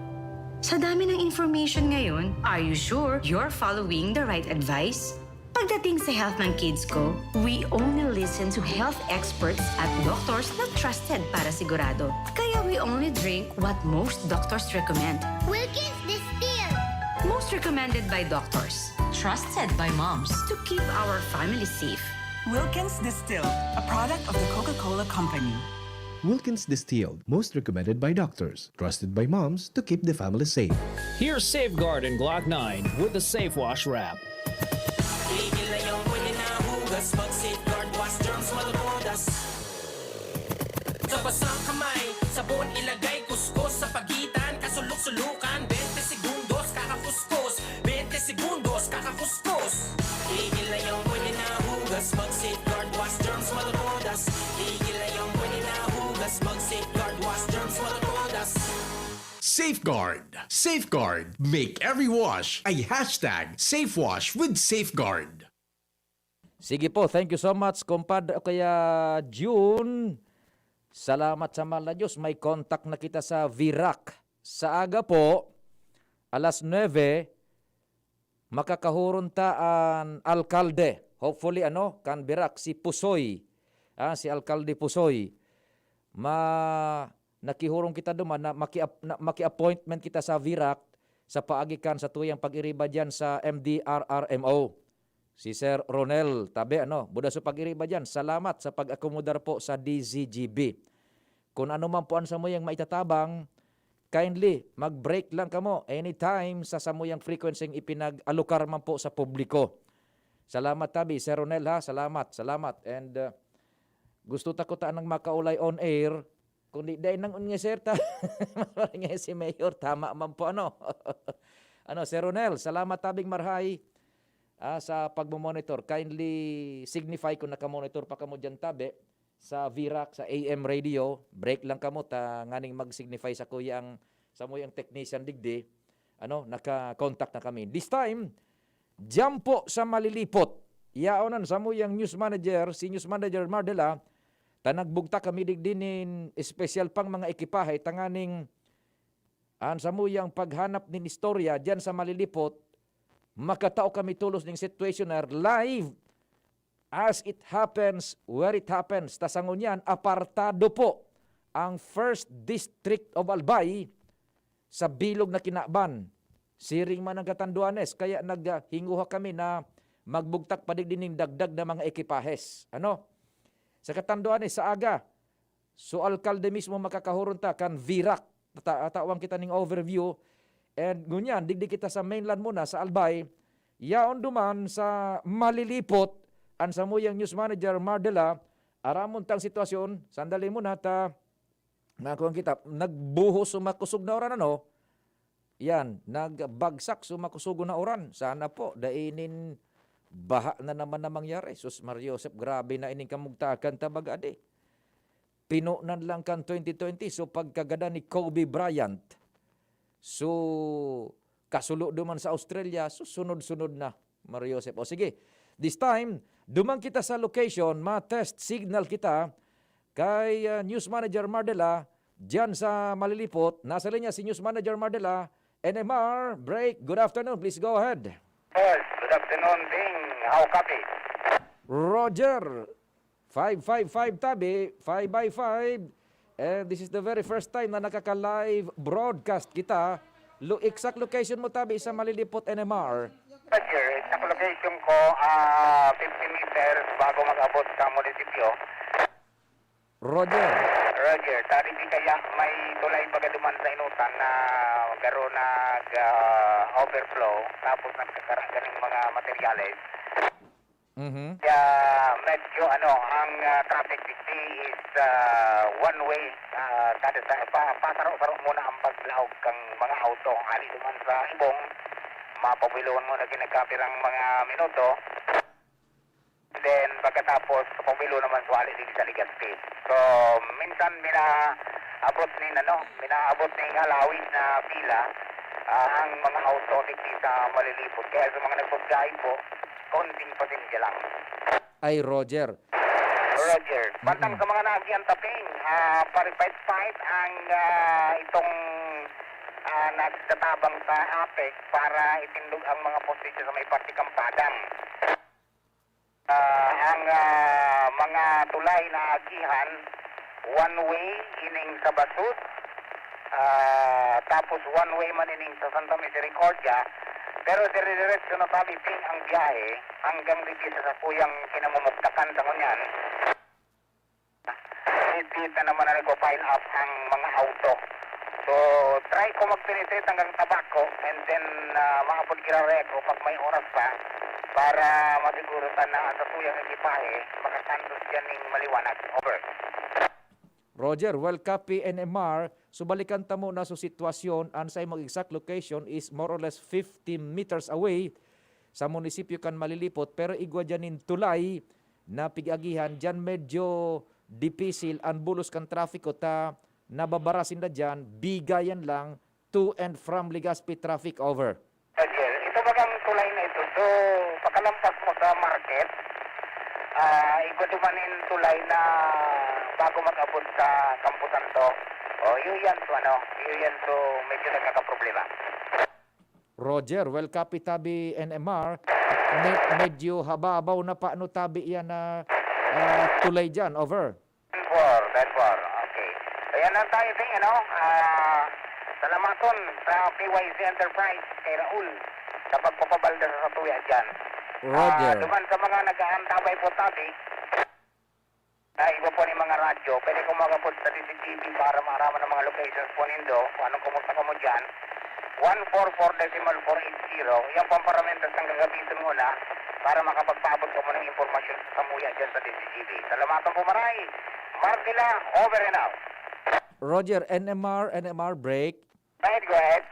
Sa dami ng information ngayon, are you sure you're following the right advice? Pagdating sa health ng kids ko, we only listen to health experts at doctors na trusted para sigurado. Kaya we only drink what most doctors recommend. Wilkins Distilled. Most recommended by doctors. Trusted by moms. To keep our family safe. Wilkins Distilled, a product of the Coca-Cola Company. Wilkins Distilled, most recommended by doctors, trusted by moms to keep the family safe. Here's Safeguard and Glock nine with the Safe Wash Wrap. Tigil na yung pwede na hugas. Mag-Safeguard Wash Germs, matutudas. Sa basang kamay, sabon ilagay, kuskus sa pagitan, kasulok-sulukan, twenty segundos, kakakuskus, twenty segundos, kakakuskus. Tigil na yung pwede na hugas. Mag-Safeguard Wash Germs, matutudas. Tigil na yung pwede na hugas. Mag-Safeguard Wash Germs, matutudas. Safeguard. Safeguard. Make every wash a hashtag safe wash with Safeguard. Sige po, thank you so much, Compadre o kaya June. Salamat sa mahal na Diyos, may contact na kita sa Virac. Sa aga po, alas nuebe, makakahuron ta an alkalde. Hopefully, ano, kan Virac, si Pusoy. Ah, si Alkalde Pusoy. Ma, nakihurong kita duman na maki, na maki-appointment kita sa Virac sa paagi kan satuyang pag-iriba diyan sa M D R R M O. Si Sir Ronel Tabe, ano, buda sa pag-iriba diyan. Salamat sa pag-akomodar po sa D Z G B. Kung ano man po ang samuyang maitatabang, kindly mag-break lang kamo anytime sa samuyang frequency ipinag-alokar man po sa publiko. Salamat tabi, Sir Ronel, ha. Salamat, salamat. And uh, gusto ta ko ta nang makaulay on air, kundi dai nang un nga, sir, ta. Maray nga si Mayor, tama man po, ano. Ano, Sir Ronel, salamat tabing marhay, ah, sa pagmo-monitor. Kindly signify kung naka-monitor pa kamo diyan tabi sa Virac, sa A M radio. Break lang kamo ta nganing mag-signify sa kuya ang samuyang technician digdi. Ano, naka-contact na kami. This time, diyan po sa Malilipot. Yaon an samuyang news manager, si News Manager Mardela, ta nagbugtak kami digdi nin espesyal pang mga ekipahe tanganing an samuyang paghanap nin istorya diyan sa Malilipot, makatao kami tolos ning situationer live as it happens, where it happens. Ta sa ngunyan, apartado po ang First District of Albay sa bilog na kinaban. Siring man ang Catanduanes, kaya naghinguha kami na magbugtak pa digdi ning dagdag na mga ekipahes. Ano? Sa Catanduanes, sa aga, so alkalde mismo makakahuron ta kan Virac. Tata-, atawan kita ning overview. And ngunyan, digdi kita sa mainland muna, sa Albay. Yaon duman sa Malilipot, ang samuyang news manager, Mardela, aramon tang sitwasyon. Sandali muna, ta, nakuha kita. Nagbuhos so makusog na uran, ano? Yan, nagbagsak so makusog na uran. Sana po, dainin baha na naman na mangyari. Sus, Mario Joseph, grabe na ining kamugtakan ta baga di. Pinonan lang kan twenty twenty, so pagkagadan ni Kobe Bryant. So, kasulo duman sa Australia, so sunod-sunod na, Mario Joseph. O sige, this time, duman kita sa location, ma-test signal kita kay ah, News Manager Mardela, diyan sa Malilipot. Nasa linya si News Manager Mardela, N M R, break. Good afternoon, please go ahead. Yes, good afternoon, Ding. How copy? Roger, five five five tabi, five by five. And this is the very first time na nakaka-live broadcast kita. Lo, exact location mo tabi sa Malilipot N M R. Roger, exact location ko, ah, fifty meters bago mag-abot sa munisipyo. Roger. Roger, sabi di kaya may tulay baga duman sa inutan na garo nag ah, overflow tapos nagkakara ganing mga materyales. Mhm. Kaya medyo ano, ang ah, traffic digdi is ah, one way. Ah, kada sa, pa, pasaro-saro muna ang paglaog kang mga auto. Ali duman sa Ibong, mapabilon mo na ginagkapirang mga minuto. Then, pagkatapos, kapabilo naman sa wali din sa Legazpi. So, minsan minaabot ni ano, minaabot ni halawi na pila ah, ang mga auto digdi sa Malilipot. Kaya sa mga nagpagbiyahe po, konting pasensya lang. Ay, Roger. Roger, bantang sa mga naagihan taping, ah, paripait-pait ang ah, itong ah, nagtatabang sa APEC para itindog ang mga postisyon sa may parte Kampadan. Ah, ang ah, mga tulay na agihan, one way ining sa Basud, ah, tapos one way man ining sa Santa Misericordia, pero dire-diretso na tabi ping ang biyahe hanggang dito sa sakuyang kinamumugtakan sa ngunyan. Dito na naman na nagpa-pile up ang mga auto. So, try ko mag-penetrate hanggang Tabaco and then uh, maapod kirare ko pag may oras pa para masiguro ta na ang satuyang ekipahe makakantos dyan ning maliwanag. Over. Roger, well, copy N M R. So, balikan ta muna so sitwasyon. An sa imong exact location is more or less fifty meters away sa munisipyo kan Malilipot, pero igwa dyan nin tulay na pig-agihan. Dyan medyo dipisil an bulos kan trafiko ta nababara sinda dyan, bigayan lang to and from Legazpi traffic over. Roger, ito bagang tulay na ito. So, pakalampas mo sa market, ah, igwa duman in tulay na bago mag-abot sa Campo Santo. O, yun yan to ano, yun yan to medyo nagkakaproblema. Roger, well, copy tabi N M R. Me- medyo hababaw na paano tabi yan na ah, tulay dyan, over. Ten four, ten four. Okay. Ayan lang tayo, Ting, ano? Ah, salamaton sa P Y Z Enterprise kay Raul sa pagpapabalda sa satuya dyan. Roger. Ah, duman sa mga nag-aantabay po tabi, na iba po ni mga radyo, pwede ko magapod sa D C T V para maaraman ang mga locations po nindo kung anong kumusta kamo dyan. One four four decimal four eight zero. Yan po ang paramentas ng kagabi muna para makapagpaabot kamo ng impormasyon sa samuya dyan sa D C T V. Salamaton po maray. Martila, over and out. Roger, N M R, N M R break. Go ahead, go ahead.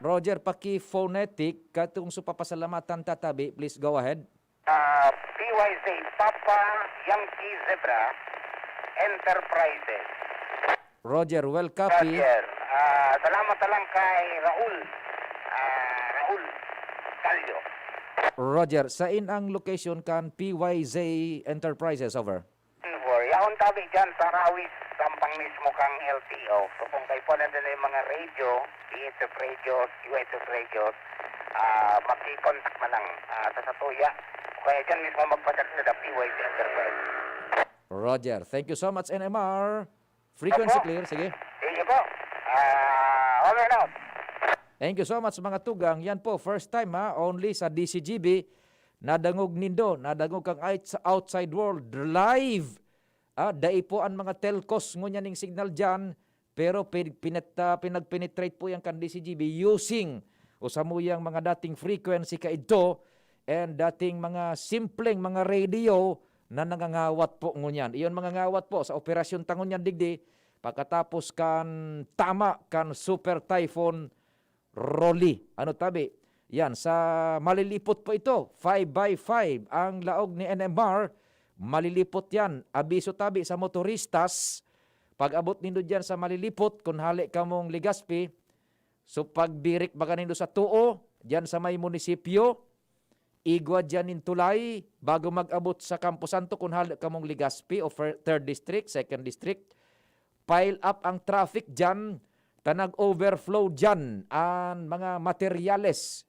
Roger, paki-phonetic, katong sa papasalamatan tatabi, please go ahead. Ah, P Y Z, Papa Yankee Zebra Enterprises. Roger, well copy. Roger. Ah, salamat na lang kay Raul. Ah, Raul Calio. Roger, sain ang location kan P Y Z Enterprises, over? Yaon tabi dyan sa Rawis, sampang mismo kang L T O. So kung kayo po nandun na yung mga radio, B S F radios, U S F radios, ah, makikontak na lang ah, sa Satuya. O kaya dyan mismo magpasak sa W Y C Enterprise. Roger. Thank you so much, N M R. Frequency Opo. Clear. Sige. Sige po. Ah, over and out. Thank you so much, mga tugang. Yan po, first time ha, only sa D C G B, nadangog nindo, nadangog kang outs- outside world, live. Ah, dai po ang mga telcos ngunyan ning signal dyan, pero pin- pinat- ah, pinag-penetrate po yan kan D C G B using o samuyang mga dating frequency kaidto and dating mga simpleng mga radio na nangangawat po ngunyan. Iyon mga ngawat po sa operasyon ta ngunyan digdi, pagkatapos kan tama kan Super Typhoon Rolly. Ano tabi? Yan, sa Malilipot po ito, five by five ang laog ni N M R. Malilipot yan. Abiso tabi sa motoristas, pag-abot nindo dyan sa Malilipot, kung hali kamong Legazpi, so pagbirik baga nindo sa Tuo, dyan sa may munisipyo, igwa dyan nin tulay, bago mag-abot sa Campo Santo, kung hali kamong Legazpi o fir- third district, second district, pile up ang traffic dyan, ta nag-overflow dyan ang mga materyales,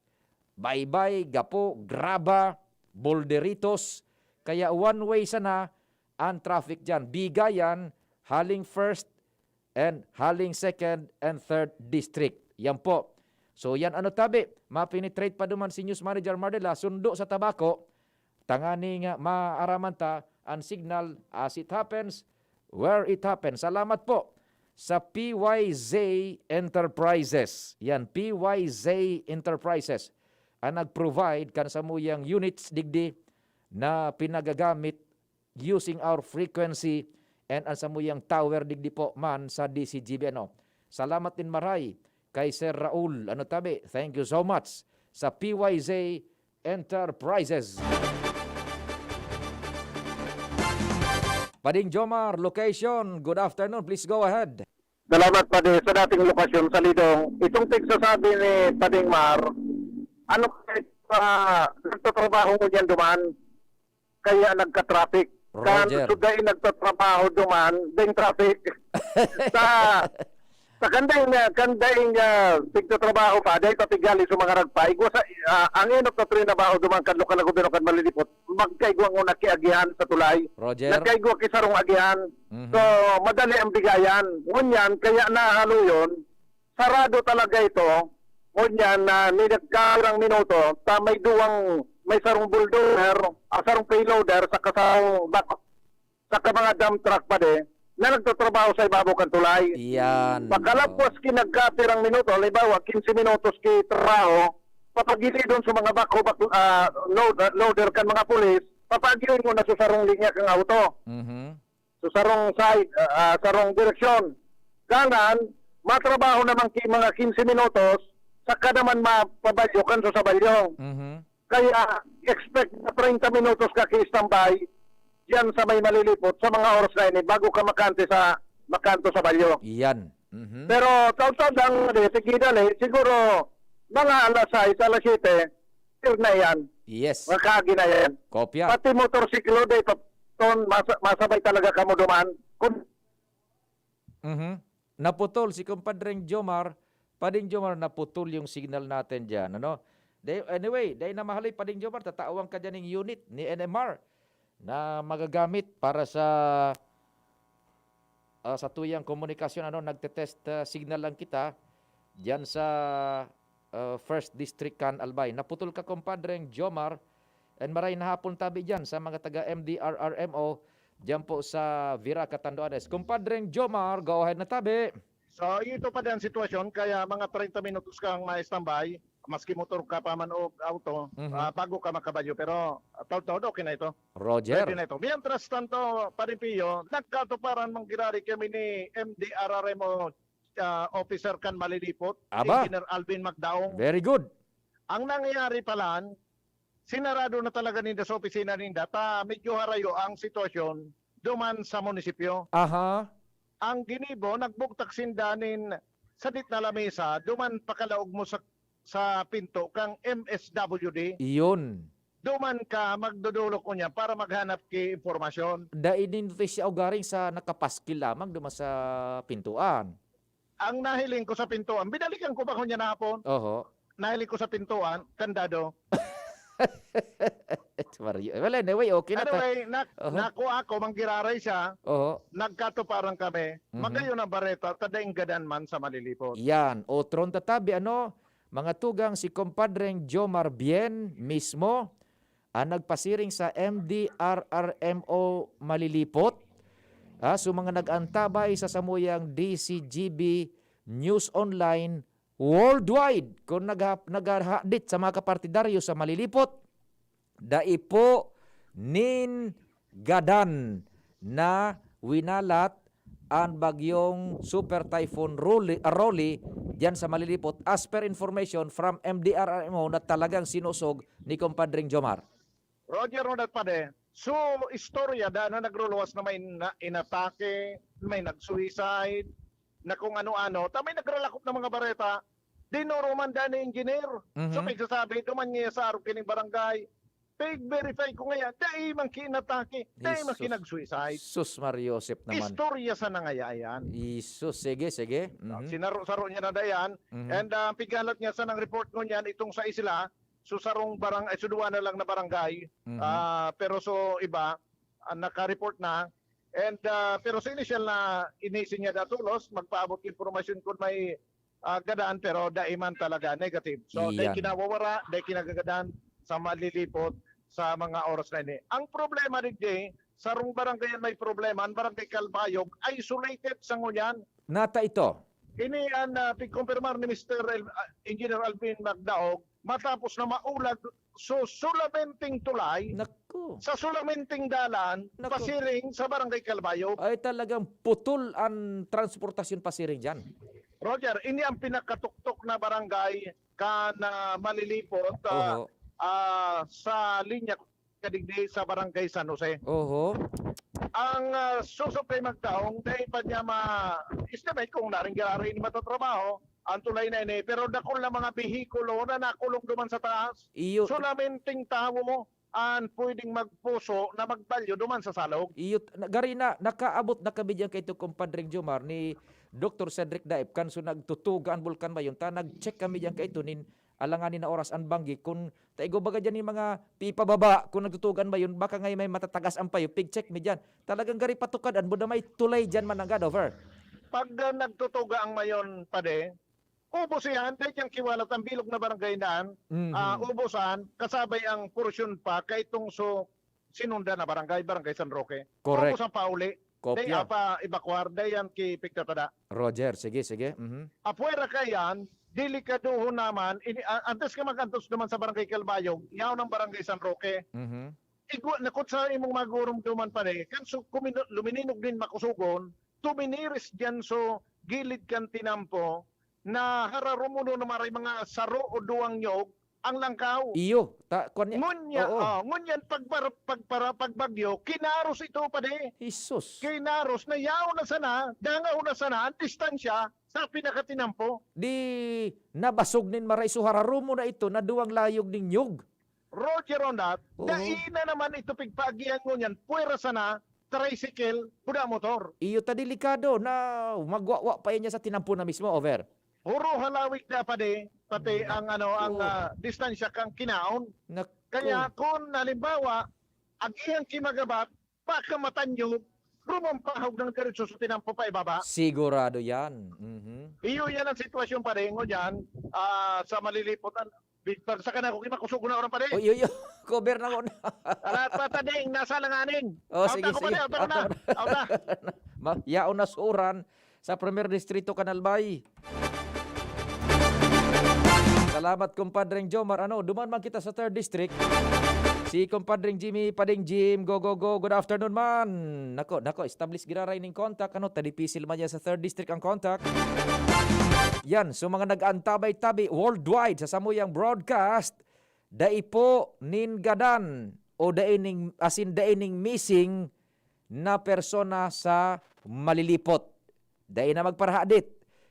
baybay, gapo, graba, boulderitos, kaya one way sana ang traffic dyan. Bigayan, haling first and haling second and third district. Yan po. So yan ano tabi, ma-penetrate pa duman si News Manager Mardela, sundo sa Tabaco, tangani nga maaraman ta ang signal as it happens, where it happened. Salamat po sa P Y Z Enterprises. Yan, P Y Z Enterprises ang nag-provide kan samuyang units digdi na pinagagamit using our frequency and ang samuyang tower digdi po man sa D C G B, ano. Salamat nin maray kay Sir Raul, ano tabi, thank you so much sa P Y Z Enterprises. Pading Jomar, location, good afternoon, please go ahead. Salamat, Padi. Sa dating lokasyon, sa Lidong, itong tigsasabi ni Pading Mar, ano pa, nagtatrabaho ngunyan duman, kaya nagka-traffic. Kan Roger. Sugay nagtatrabaho duman, ding traffic. Sa, sa kandaing, ah, kandaing, ah, tigtatrabaho pa, dahil patigali sa mga ragpa, igwa sa, ah, ang enot na trinabaho duman, kan lokal na gobyerno, kan Malilipot, magkaigwa ngunyan ki agihan sa tulay. Roger. Nagkaigwa ki sarong agihan. Mhm. So, madali ang bigayan. Ngunyan, kaya nahaloyon, sarado talaga ito. Ngunyan, na ni nagkapirang minuto, ta may duwang, may sarong bulldozer, ah, sarong payloader, saka sarong back, saka mga dump truck, Padi, na nagtatrabaho sa ibabaw kan tulay. Iyan. Pagkalapos Oo. ki nagkapirang minuto, halimbawa, quince minutos ki trabaho, papagilidon sa mga backhoe, back, ah, load-, loader kan mga pulis, papagilidon mo na sa sarong linya kang auto. Mhm. Sa sarong side, ah, ah, sarong direksyon. Kanan, matrabaho naman ki mga quince minutos, saka naman mapabalyo kan sa sabalyo. Mhm. Kaya, expect na treinta minutos ka ki-standby diyan sa may Malilipot sa mga oras na ini bago ka makante sa, makanto sa balyo. Iyan. Mhm. Pero, taud-taud lang, di, sige, dali. Siguro, mga alas sais, alas siyete, clear na yan. Yes. Mga kaagi na yan. Kopya. Pati motorsiklo, di, ton, masa-, masabay talaga kamo duman. Kung Mhm. Naputol si Compadreng Jomar. Pading Jomar, naputol yung signal natin diyan, ano? Di, anyway, dai na mahaloy, Pading Jomar, tatawan ka diyan ning unit ni N M R na magagamit para sa, ah, satuyang komunikasyon, ano, nagte-test, ah, signal lang kita diyan sa, ah, First District kan Albay. Naputol ka, Compadreng Jomar, and maray na hapon tabi diyan sa mga taga M D R R M O diyan po sa Vira, Catanduanes. Compadreng Jomar, go ahead na tabi. So, ito pa din ang sitwasyon, kaya mga treinta minutos kang ma-standby, maski motor ka pa man o auto, Mhm. ah, bago ka makabalyo. Pero, ah, taud-taud, okay na ito. Roger. Pwede na ito. Mientras tanto, Padre Pio, nagkatuparan man giraray kami ni M D R R M O, ah, officer kan Malilipot, Aba. Engineer Alvin Magdaong. Very good. Ang nangyayari pala, sinarado na talaga ninda sa opisina ninda, ta medyo harayo ang sitwasyon duman sa munisipyo. Aha. Ang ginibo, nagbugtak sinda nin sadit na lamesa duman pakalaog mo sa, sa pinto kang M S W D. Iyon. Duman ka magdodolok ko niya para maghanap ki impormasyon. Dai nin notisya o garing sa nakapaskil lamang duman sa pintuan. Ang nahiling ko sa pintuan, binalikan ko ba ko niya na hapon? Oho. Nahiling ko sa pintuan, kandado. Mario. Well, anyway, okay na ta- Anyway, nak-, Oho. nakuha ko, manggiraray siya, Oho. nagkatuparan kami. Mhm. Magayon ang bareta, ta daing gadan man sa Malilipot. Yan. Otron tatabi, ano, mga tugang, si Compadreng Jomar Bien mismo, ang nagpasiring sa M D R R M O Malilipot, ah, sa mga nag-antabay sa samuyang D C G B News Online worldwide. Kung nagha-, naghahadit sa mga kapartidaryo sa Malilipot, dai po nin gadan na winalat an bagyong Super Typhoon Rolly, Rolly diyan sa Malilipot, as per information from M D R R M O na talagang sinusog ni Compadreng Jomar. Roger Ronald Pade, so istorya da na nagruluwas na may na-, inatake, may nag-suicide, na kung ano-ano. Ta may nagralakop na mga bareta, dinuro man da ni engineer. Mhm. So, may sasabi, duman niya sa arog kining barangay. Pag-verify ko ngayon, dai man kinatake, dai man Jesus. kinag-suicide. Sus, Mario Joseph naman. Istorya sa nangayayan. Jesus, sige, sige. Mhm. Sinaro-saro niya na dayan. Mhm. And, ah, pigalat niya sa nang report ko niyan, itong sa isla, so sarong barang-, ay, suduan na lang na barangay. Mhm. Ah, pero so iba, ah, naka-report na. And, ah, pero sa inisyal na inisin niya datulos, magpaabot impormasyon kung may, ah, gadaan, pero dai man talaga, negative. So, dai Iyan. kinawawara, dai kinagagadan sa Malilipot sa mga oras na ini. Ang problema, D J, sarong barangay an may problema, an Barangay Calbayog, isolated sa ngunyan. Nata ito. Ini an, ah, pigkumpirmar ni Mister El-, ah, Engineer Alvin Magdaog matapos na maulag so sulamenteng tulay Naku. sa sulamenteng dalan Naku. pasiring sa Barangay Calbayog. Ay, talagang putol ang transportasyon pasiring dyan. Roger, ini ang pinakatuktok na barangay kan, ah, Malilipot, ah, Oho. ah, sa linya kadigdi sa Barangay San Jose. Oho. Ang, ah, susok kay Magdaog, dahil pa niya ma-estimate kung naring giraray ni matatrabaho ang tulay na ini, pero dakul na mga behikulo na nakulong duman sa taas. Iyo. Sulamenteng tawo an pwedeng magpuso na magbalyo duman sa salog. Iyo, na- gari na, nakaabot na kami diyan kay Compadre Jomar ni Doktor Cedric Daip, kan so nagtutuga an bulkan mayon, ta nag-check kami diyan kay ito nin alanganin na oras an banggi. Kun taigo baga diyan yung mga pipababa, kung nagtutuga an mayon, baka ngay may matatagas ang payo, pig-check mi diyan. Talagang gari patukadan mo na may tulay diyan, mananggad over. Pag, ah, nagtutuga ang mayon, pade, ubos yan, dahil dyan kiwalat ang bilog na barangay daan, Mhm. ah, ubusan, kasabay ang porsyon pa, kaitong so, sinunda na barangay, Barangay San Roque. Correct. Ubusan pa uli. Kopya. Dahil apa evacuar, dahil yan kipigtatada. Roger, sige, sige. Mhm. Apwera kayan, delikadohon naman, ini, a- antes ka mag-antos naman sa Barangay Calbayog, yaon ang Barangay San Roque. Mhm. Igwa, nakot sa imong magurumduman pa rin, kan so, kumino-, lumininog din makusugon, tuminiris dyan so gilid kan tinampo, na hararumuno na maray mga saro o duwang nyog ang langkaw. Iyo, ta, kwan niya. Ngunya, Oo. oh, ngunyan pagpar, pagpara, pagbagyo, kinaros ito pa di. Jesus. Kinaros na yaon na sana, dangaw na sana, ang distansya sa pinakatinampo. Di nabasog nin maray so hararumo na ito na duwang layog nin nyog. Roger on that, Oo. dai na naman ito pigpaagihan ngunyan, pwera sana, tricycle, buda motor. Iyo ta delikado na magwawa pa niya sa tinampo na mismo, over. Puro halawig na pa di, pati Hmm. ang ano, ang Oo. ah, distansya kang kinaon. Naku. Kaya kung halimbawa, agihan kimagabat, baka matanyog, rumampahog ng diretso sa tinampo pa ibaba. Sigurado yan. Mhm. Iyo yan ang sitwasyon pa rin, ngunyan, ah, sa malilipotan. Victor, sa kanako, kimakusog na oran pa rin. O, iyo, iyo. Cover na ko na. Alat pa ta ding, nasa langanin. Oh, Out sige, ako pa sige. rin, out ako na. Out ako na. Out na. Ma-, yaon na sa uran sa Primer Distrito, Kanalbay. Salamat, Compadre Jomar. Ano, duman man kita sa Third District. Si Compadre Jimmy, Pading Jim, go, go, go. Good afternoon, man. Nako, nako, establish giraray ning contact. Ano, ta dipisil man yan sa Third District ang contact. Yan, so mga nag-antabay-tabi worldwide sa samuyang broadcast, dai po nin gadan o dai ning, as in, dai ning missing na persona sa Malilipot. Dai na magparahadit,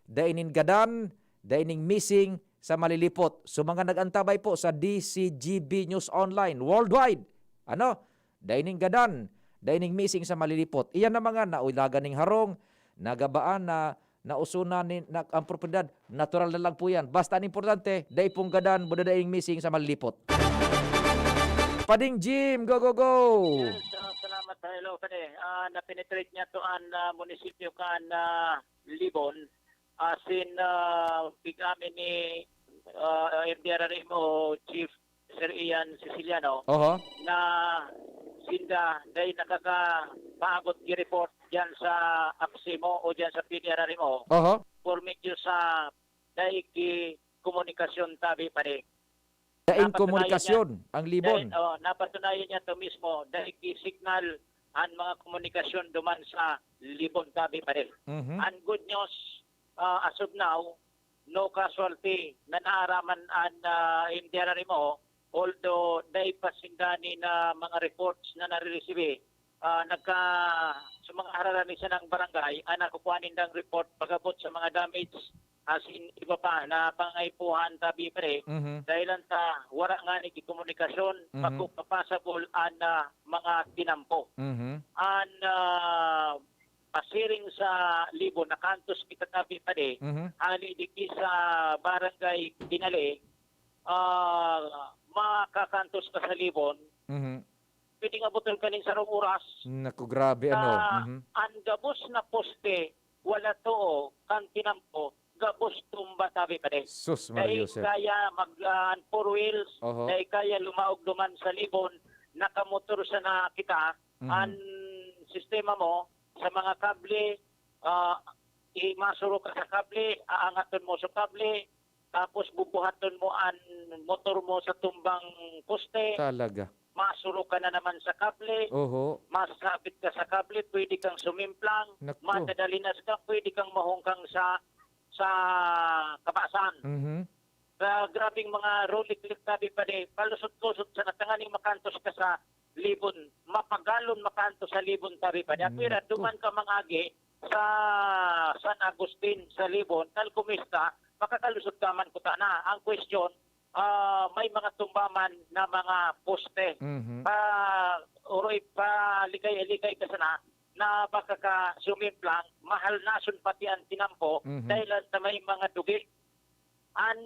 dai nin gadan, dai ning missing sa Malilipot. So, mga nag-antabay po sa D C G B News Online worldwide, ano, dai ning gadan, dai ning missing sa Malilipot. Iyan na mga naulagan ning harong, nagabaan na nausunan ni, na, ang propiedad, natural na lang po yan. Basta ang importante, dai pong gadan, buda daing missing sa Malilipot. Pading Jim, go, go, go! Yes, ah, salamat. Hello, pare. Ah, na-penetrate niya to ang ah, munisipyo kan ah, Libon. Asin ah, pig-amin ni ah, M D R R M O Chief Sir Ian Siciliano Oho, na sinda dahil nakakapaabot gi report diyan sa APSEMO o diyan sa P D R R M O. oho. Por medyo sa dahil ki komunikasyon tabi pare. Daing Napatunayan komunikasyon ang Libon. Dahil, oh, napatunayan niya to mismo dahil ki signal ang mga komunikasyon duman sa Libon tabi pare. Mhm. Ang good news, ah, as of now, no casualty na naaraman ang ah, M D R R M O, although dai pa sinda ni na mga reports na nariresibi. Ah, nagka, sa mga hararani sa nang barangay, ang nakukuha nindang report pagabot sa mga damage, as in iba pa na pangaipuhan tabi pare, Mhm. dahil lang ta wala nga ni komunikasyon, Mhm. bako papasabol ang ah, mga tinampo. Mhm. Ang ah, pasiring sa Libon, nakantos kita tabi pare, Mhm. hali diki sa barangay Dinali, ah, makakantos ka sa Libon, Mhm. pwedeng abutan ka nin sarong oras. Naku, grabe, ano. Ah, Mhm. Ang gabos na poste, wala to, kan tinampo, gabos tumba tabi pare. Sus, Dahil Mario Joseph. kaya mag ah, ang four wheels, Oho. dahil kaya lumaog duman sa Libon, nakamotor sana kita, Mhm. ang sistema mo sa mga kable, ah, i-, masuro ka sa kable, aangaton mo sa kable, tapos bubuhaton mo an motor mo sa tumbang poste, Talaga. masuro ka na naman sa kable, Oho. masabit ka sa kable, pwede kang sumimplang, Naku. madadalinas ka, pwede kang mahungkang sa, sa kabasan. Mhm. Sa grabing mga roliklik, sabi pa di, palusot-lusot sa natanganing makantos ka sa libon, mapagalon makantos sa libon, sabi pa di. Apira, Naku. duman ka mangagi sa San Agustin, sa libon, tal kumista, makakalusot ka man kuta na. Ang question, ah, may mga tumba man na mga poste. Mhm. Pa, uroy, palikay-likay ka sana na baka ka sumimplang, mahal nason pati ang tinampo, Mhm. dahil sa may mga dugi. An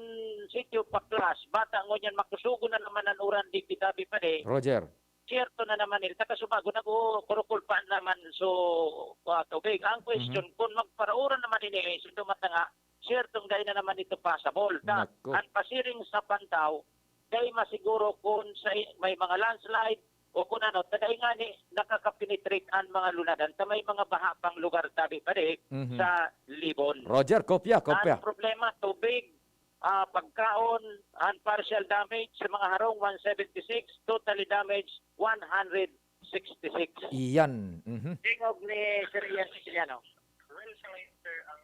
sitio Paklas, bata ngunyan makusugon na naman an uran digdi, sabi pa di. Roger. Siyerto na naman, il, takasubago, nag-uukurukul pa naman so, ah, tubig. Ang question, Mhm. kung magparauran naman ini, eh, so dumatanga, siyertong dai na naman ito pasabol. Ta, Nako. an pasiring sa pantaw, dai masiguro kung sa i-, may mga landslide o kung ano, ta dai ngani nakakapenetrate an mga lunadan ta may mga baha pang lugar, sabi pa di, Mhm. sa Libon. Roger, kopya, kopya. Ang problema, tubig, ah, pagkaon, and partial damage sa mga harong, one seventy-six, totally damage, one hundred sixty-six. Iyan. Mhm. Tingog ni Sir Ian Siciliano. Well, sa ngayon, sir, ang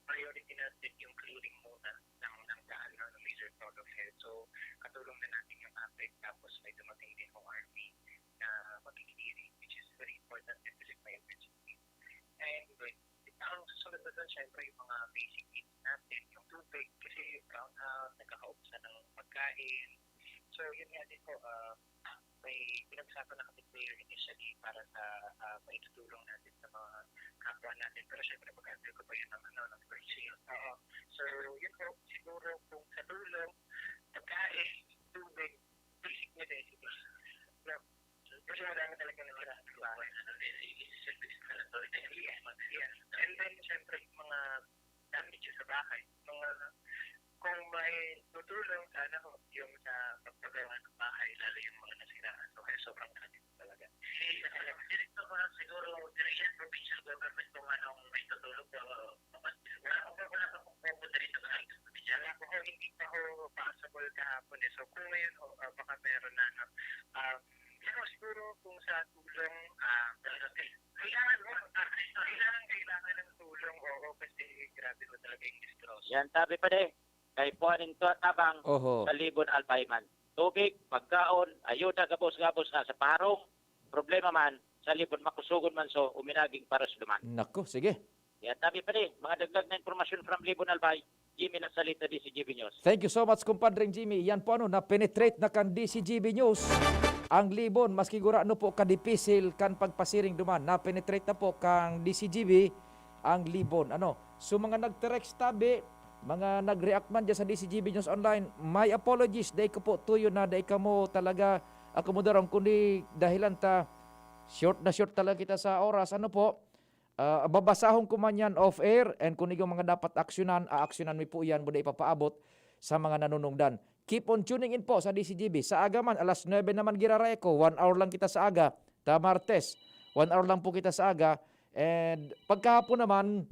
priority natin yung clearing muna ng, ng daan, no, ng major thoroughfare. So, katulong na natin yung APEC, tapos may dumating din yung army na mag-clearing, which is very important kasi may emergency. And, uh, ang susunod na dun, syempre, yung mga basic needs natin, yung tubig, kasi brownout, nagkakaubos na ng pagkain. So, yun nga din po, ah, may pinag-usapan na kami clear initially para sa, ah, maitutulong natin sa mga kapwa natin. Pero syempre, mag-under ko pa yun ng, ano, ng first shield. Oo. So, yun po, siguro kung sa tulong, pagkain, tubig, basic necessities. No? Kasi marami talaga nasira sa bahay. Ano, eh, eh, eh, service na lang to. Yes, yes. And then, syempre, yung mga damage sa bahay. Mga, kung may tutulong, sana ho, yung sa pagpagawa ng bahay, lalo yung mga nasiraan. So, kaya sobrang damage talaga. Eh, ano, direkto ko lang siguro, direksyon provincial government kung anong may tutulong po. Wala pa po, wala pa po pupunta dito sa akin. Wala pa ho, hindi pa ho possible kahapon eh. So, kung ngayon ho, ah, baka meron na, no? Ah, pero siguro kung sa tulong, ah, talaga kay-, kailangan ho, ah, kailangan, kailangan ng tulong, oo, kasi grabe ho talaga yung disgrasya. Yan, sabi pa di, kay puhanin to at tabang Oho. sa Libon Albay man. Tubig, pagkaon, ayuda, gabos-gabos na sa parong. Problema man, sa Libon, makusugon man so, uminaging paros duman. Nako, sige. Yan, sabi pa di, mga dagdag na impormasyon from Libon Albay, Jimmy Lasalita, D C G B News. Thank you so much, kumpadreng Jimmy. Yan po, ano, na-penetrate na kan D C G B News ang Libon, maski gurano po kadipisil kan pagpasiring duman. Na-penetrate na po kang D C G B ang Libon. Ano, so mga nagtext tabi, mga nag-react man dyan sa D C G B News Online, my apologies, dai ko po tuyo na dai kamo talaga akomodaron, kundi dahilan ta short na short talaga kita sa oras. Ano po, ah, babasahon ko man yan off-air, and kung igong mga dapat aksyonan, aaksyonan mi po yan, muna ipapaabot sa mga nanunungdan. Keep on tuning in po sa D C G B. Sa aga man, alas nuebe naman giraray ko, one hour lang kita sa aga. Ta Martes, one hour lang po kita sa aga. And pagkahapon naman,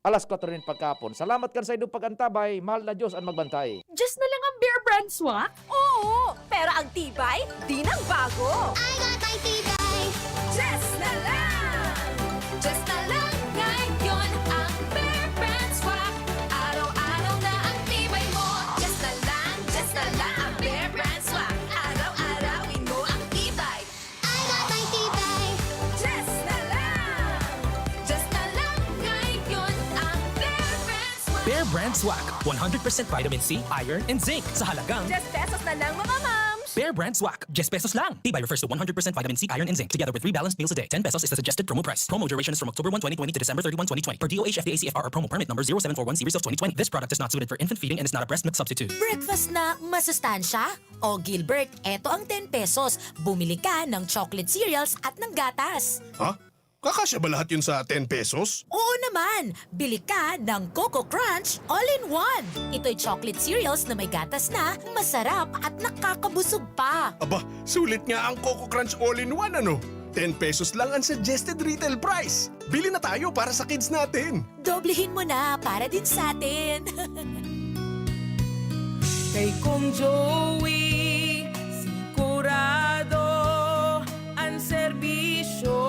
alas kwatro nin pagkahapon. Salamat kan saindong pag-antabay. Mahal na Diyos ang magbantay. Just na lang ang Bear Brand Swak? Oo, pero ang tibay, di nagbago. I got my tibay. Just na lang! Just na lang ngayon ang Bear Brand Swak. Araw-araw na ang tibay mo. Just na lang, just na lang ang Bear Brand Swak. Araw-arawin mo ang tibay. I got my tibay. Just na lang. Just na lang ngayon ang Bear Brand Swak. Bear Brand Swak, one hundred percent vitamin C, iron, and zinc sa halagang Just pesos na lang, mga mams! Bear Brand Swak, just pesos lang. Tibay refers to one hundred percent vitamin C, iron, and zinc, together with three balanced meals a day. Ten pesos is the suggested promo price. Promo duration is from October one, twenty twenty to December thirty-one, twenty twenty, per D O H F D A C F R or promo permit number zero seven four one zero six twenty twenty. This product is not suited for infant feeding and is not a breast milk substitute. Breakfast na masustansya? O Gilbert, eto ang ten pesos. Bumili ka ng chocolate cereals at ng gatas. Ha? Kakasya ba lahat yun sa ten pesos? Oo naman! Bili ka ng Coco Crunch All-in-One. Ito'y chocolate cereals na may gatas na, masarap at nakakabusog pa. Aba, sulit nga ang Coco Crunch All-in-One, ano? Ten pesos lang ang suggested retail price. Bili na tayo para sa kids natin. Doblehin mo na para din sa atin. Kay Kong Joey, sigurado ang serbisyo.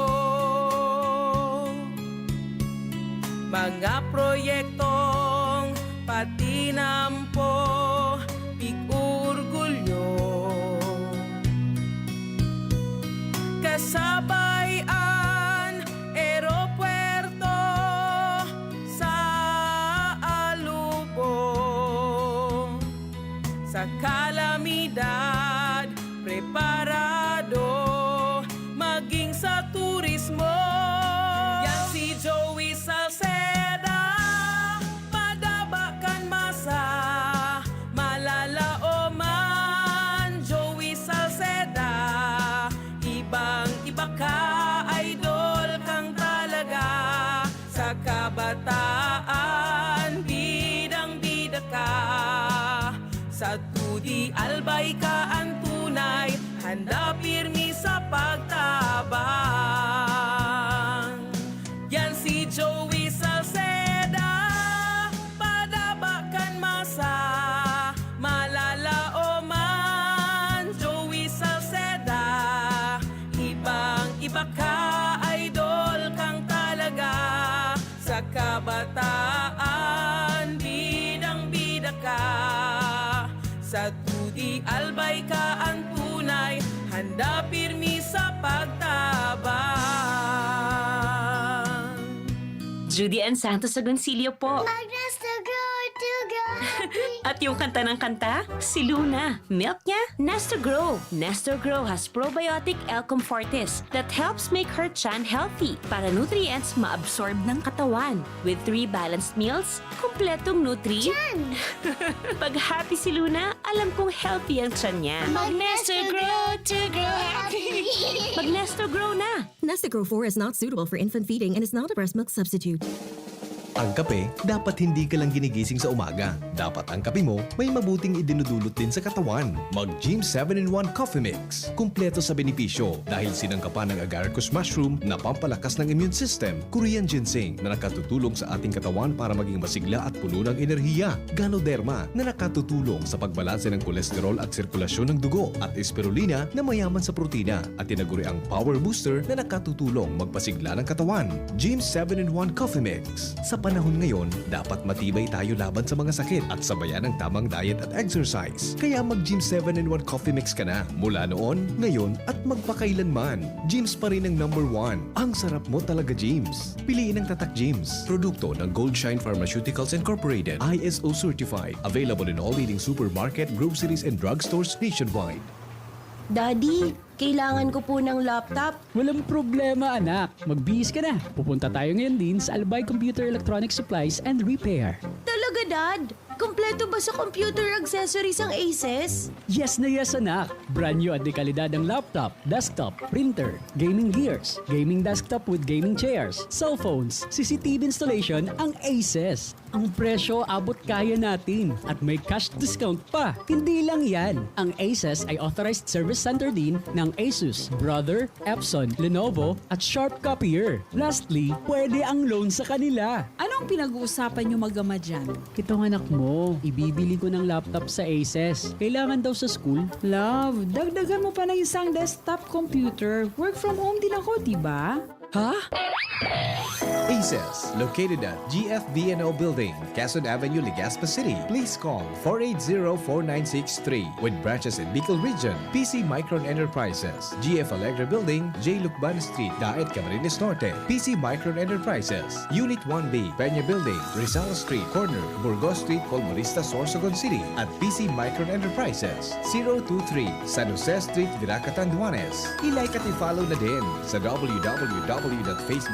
Mga proyektong patinampo, pig-orgulyo. Kasabay an eropuerto sa Alubo. Sa kalamidad, preparado maging sa turismo. Yan si Joey Salceda, madaba kan masa, malalaoman. Joey Salceda, ibang-iba ka, idol kang talaga. Sa kabataan, bidang-bida ka. Sa T D Albay ka an tunay, handa pirmi sa pagtabang. Yan si Joey Salceda, padaba kan masa, malalaoman. Joey Salceda, ibang-iba ka, idol kang talaga. Sa kabataan, bidang-bida ka. Sa T D Albay ka an tunay, handa pirmi sa pagtabang. Judy Ann Santos Agoncillo po. Mag-Nestor Grow to Grow Happy. At yung kanta ng kanta, si Luna. Milk niya, Nestor Grow. Nestor Grow has probiotic L Comfortis that helps make her tiyan healthy para nutrients ma-absorb ng katawan. With three balanced meals, kompletong nutri. Tiyan! Pag happy si Luna, alam kong healthy ang tiyan niya. Mag-Nestor Grow to Grow Happy. Mag-Nestor Grow na! Nestigrow four is not suitable for infant feeding and is not a breast milk substitute. Ang kape, dapat hindi ka lang ginigising sa umaga. Dapat ang kape mo may mabuting idinudulot din sa katawan. Mag Gym seven in one Coffee Mix. Kumpleto sa benepisyo dahil sinangkapan ng agaricus mushroom na pampalakas ng immune system, Korean ginseng na nakatutulong sa ating katawan para maging masigla at puno ng enerhiya, Ganoderma na nakatutulong sa pagbalanse ng kolesterol at sirkulasyon ng dugo, at Spirulina na mayaman sa protina at tinaguriang power booster na nakatutulong magpasigla ng katawan. Gym seven in one Coffee Mix. Sa panahon ngayon, dapat matibay tayo laban sa mga sakit at sabayan ng tamang diet at exercise. Kaya mag Gym seven in one Coffee Mix ka na mula noon, ngayon, at magpakailanman. Gyms pa rin ang number one. Ang sarap mo talaga, Gyms. Piliin ang Tatak Gyms. Produkto ng Gold Shine Pharmaceuticals Incorporated, I S O certified. Available in all leading supermarket, groceries, and drugstores nationwide. Daddy, kailangan ko po ng laptop. Walang problema, anak. Magbihis ka na. Pupunta tayo ngayon din sa Albay Computer Electronic Supplies and Repair. Talaga, Dad? Kompleto ba sa computer accessories ang Aces? Yes na yes, anak. Brand new at dekalidad ang laptop, desktop, printer, gaming gears, gaming desktop with gaming chairs, cellphones, C C T V installation ang Aces. Ang presyo abot kaya natin at may cash discount pa. Hindi lang yan, ang Aces ay authorized service center din ng Asus, Brother, Epson, Lenovo at Sharp Copier. Lastly, pwede ang loan sa kanila. Anong pinag-uusapan niyo mag-ama dyan? Itong anak mo, ibibili ko ng laptop sa Aces. Kailangan daw sa school. Love, dagdagan mo pa ng isang desktop computer. Work from home din ako, di ba? Ha? Aces, located at G F V N O Building, Quezon Avenue, Legazpi City. Please call four eight zero, four nine six three with branches in Bicol Region. P C Micron Enterprises, G F Allegra Building, J Lucban Street, Daet, Camarines Norte. P C Micron Enterprises, Unit one B, Peña Building, Rizal Street, corner Burgos Street, Colmonista, Sorsogon City. At P C Micron Enterprises, zero two three, San Jose Street, Virac, Catanduanes. I-like at i-follow na din sa W W W dot facebook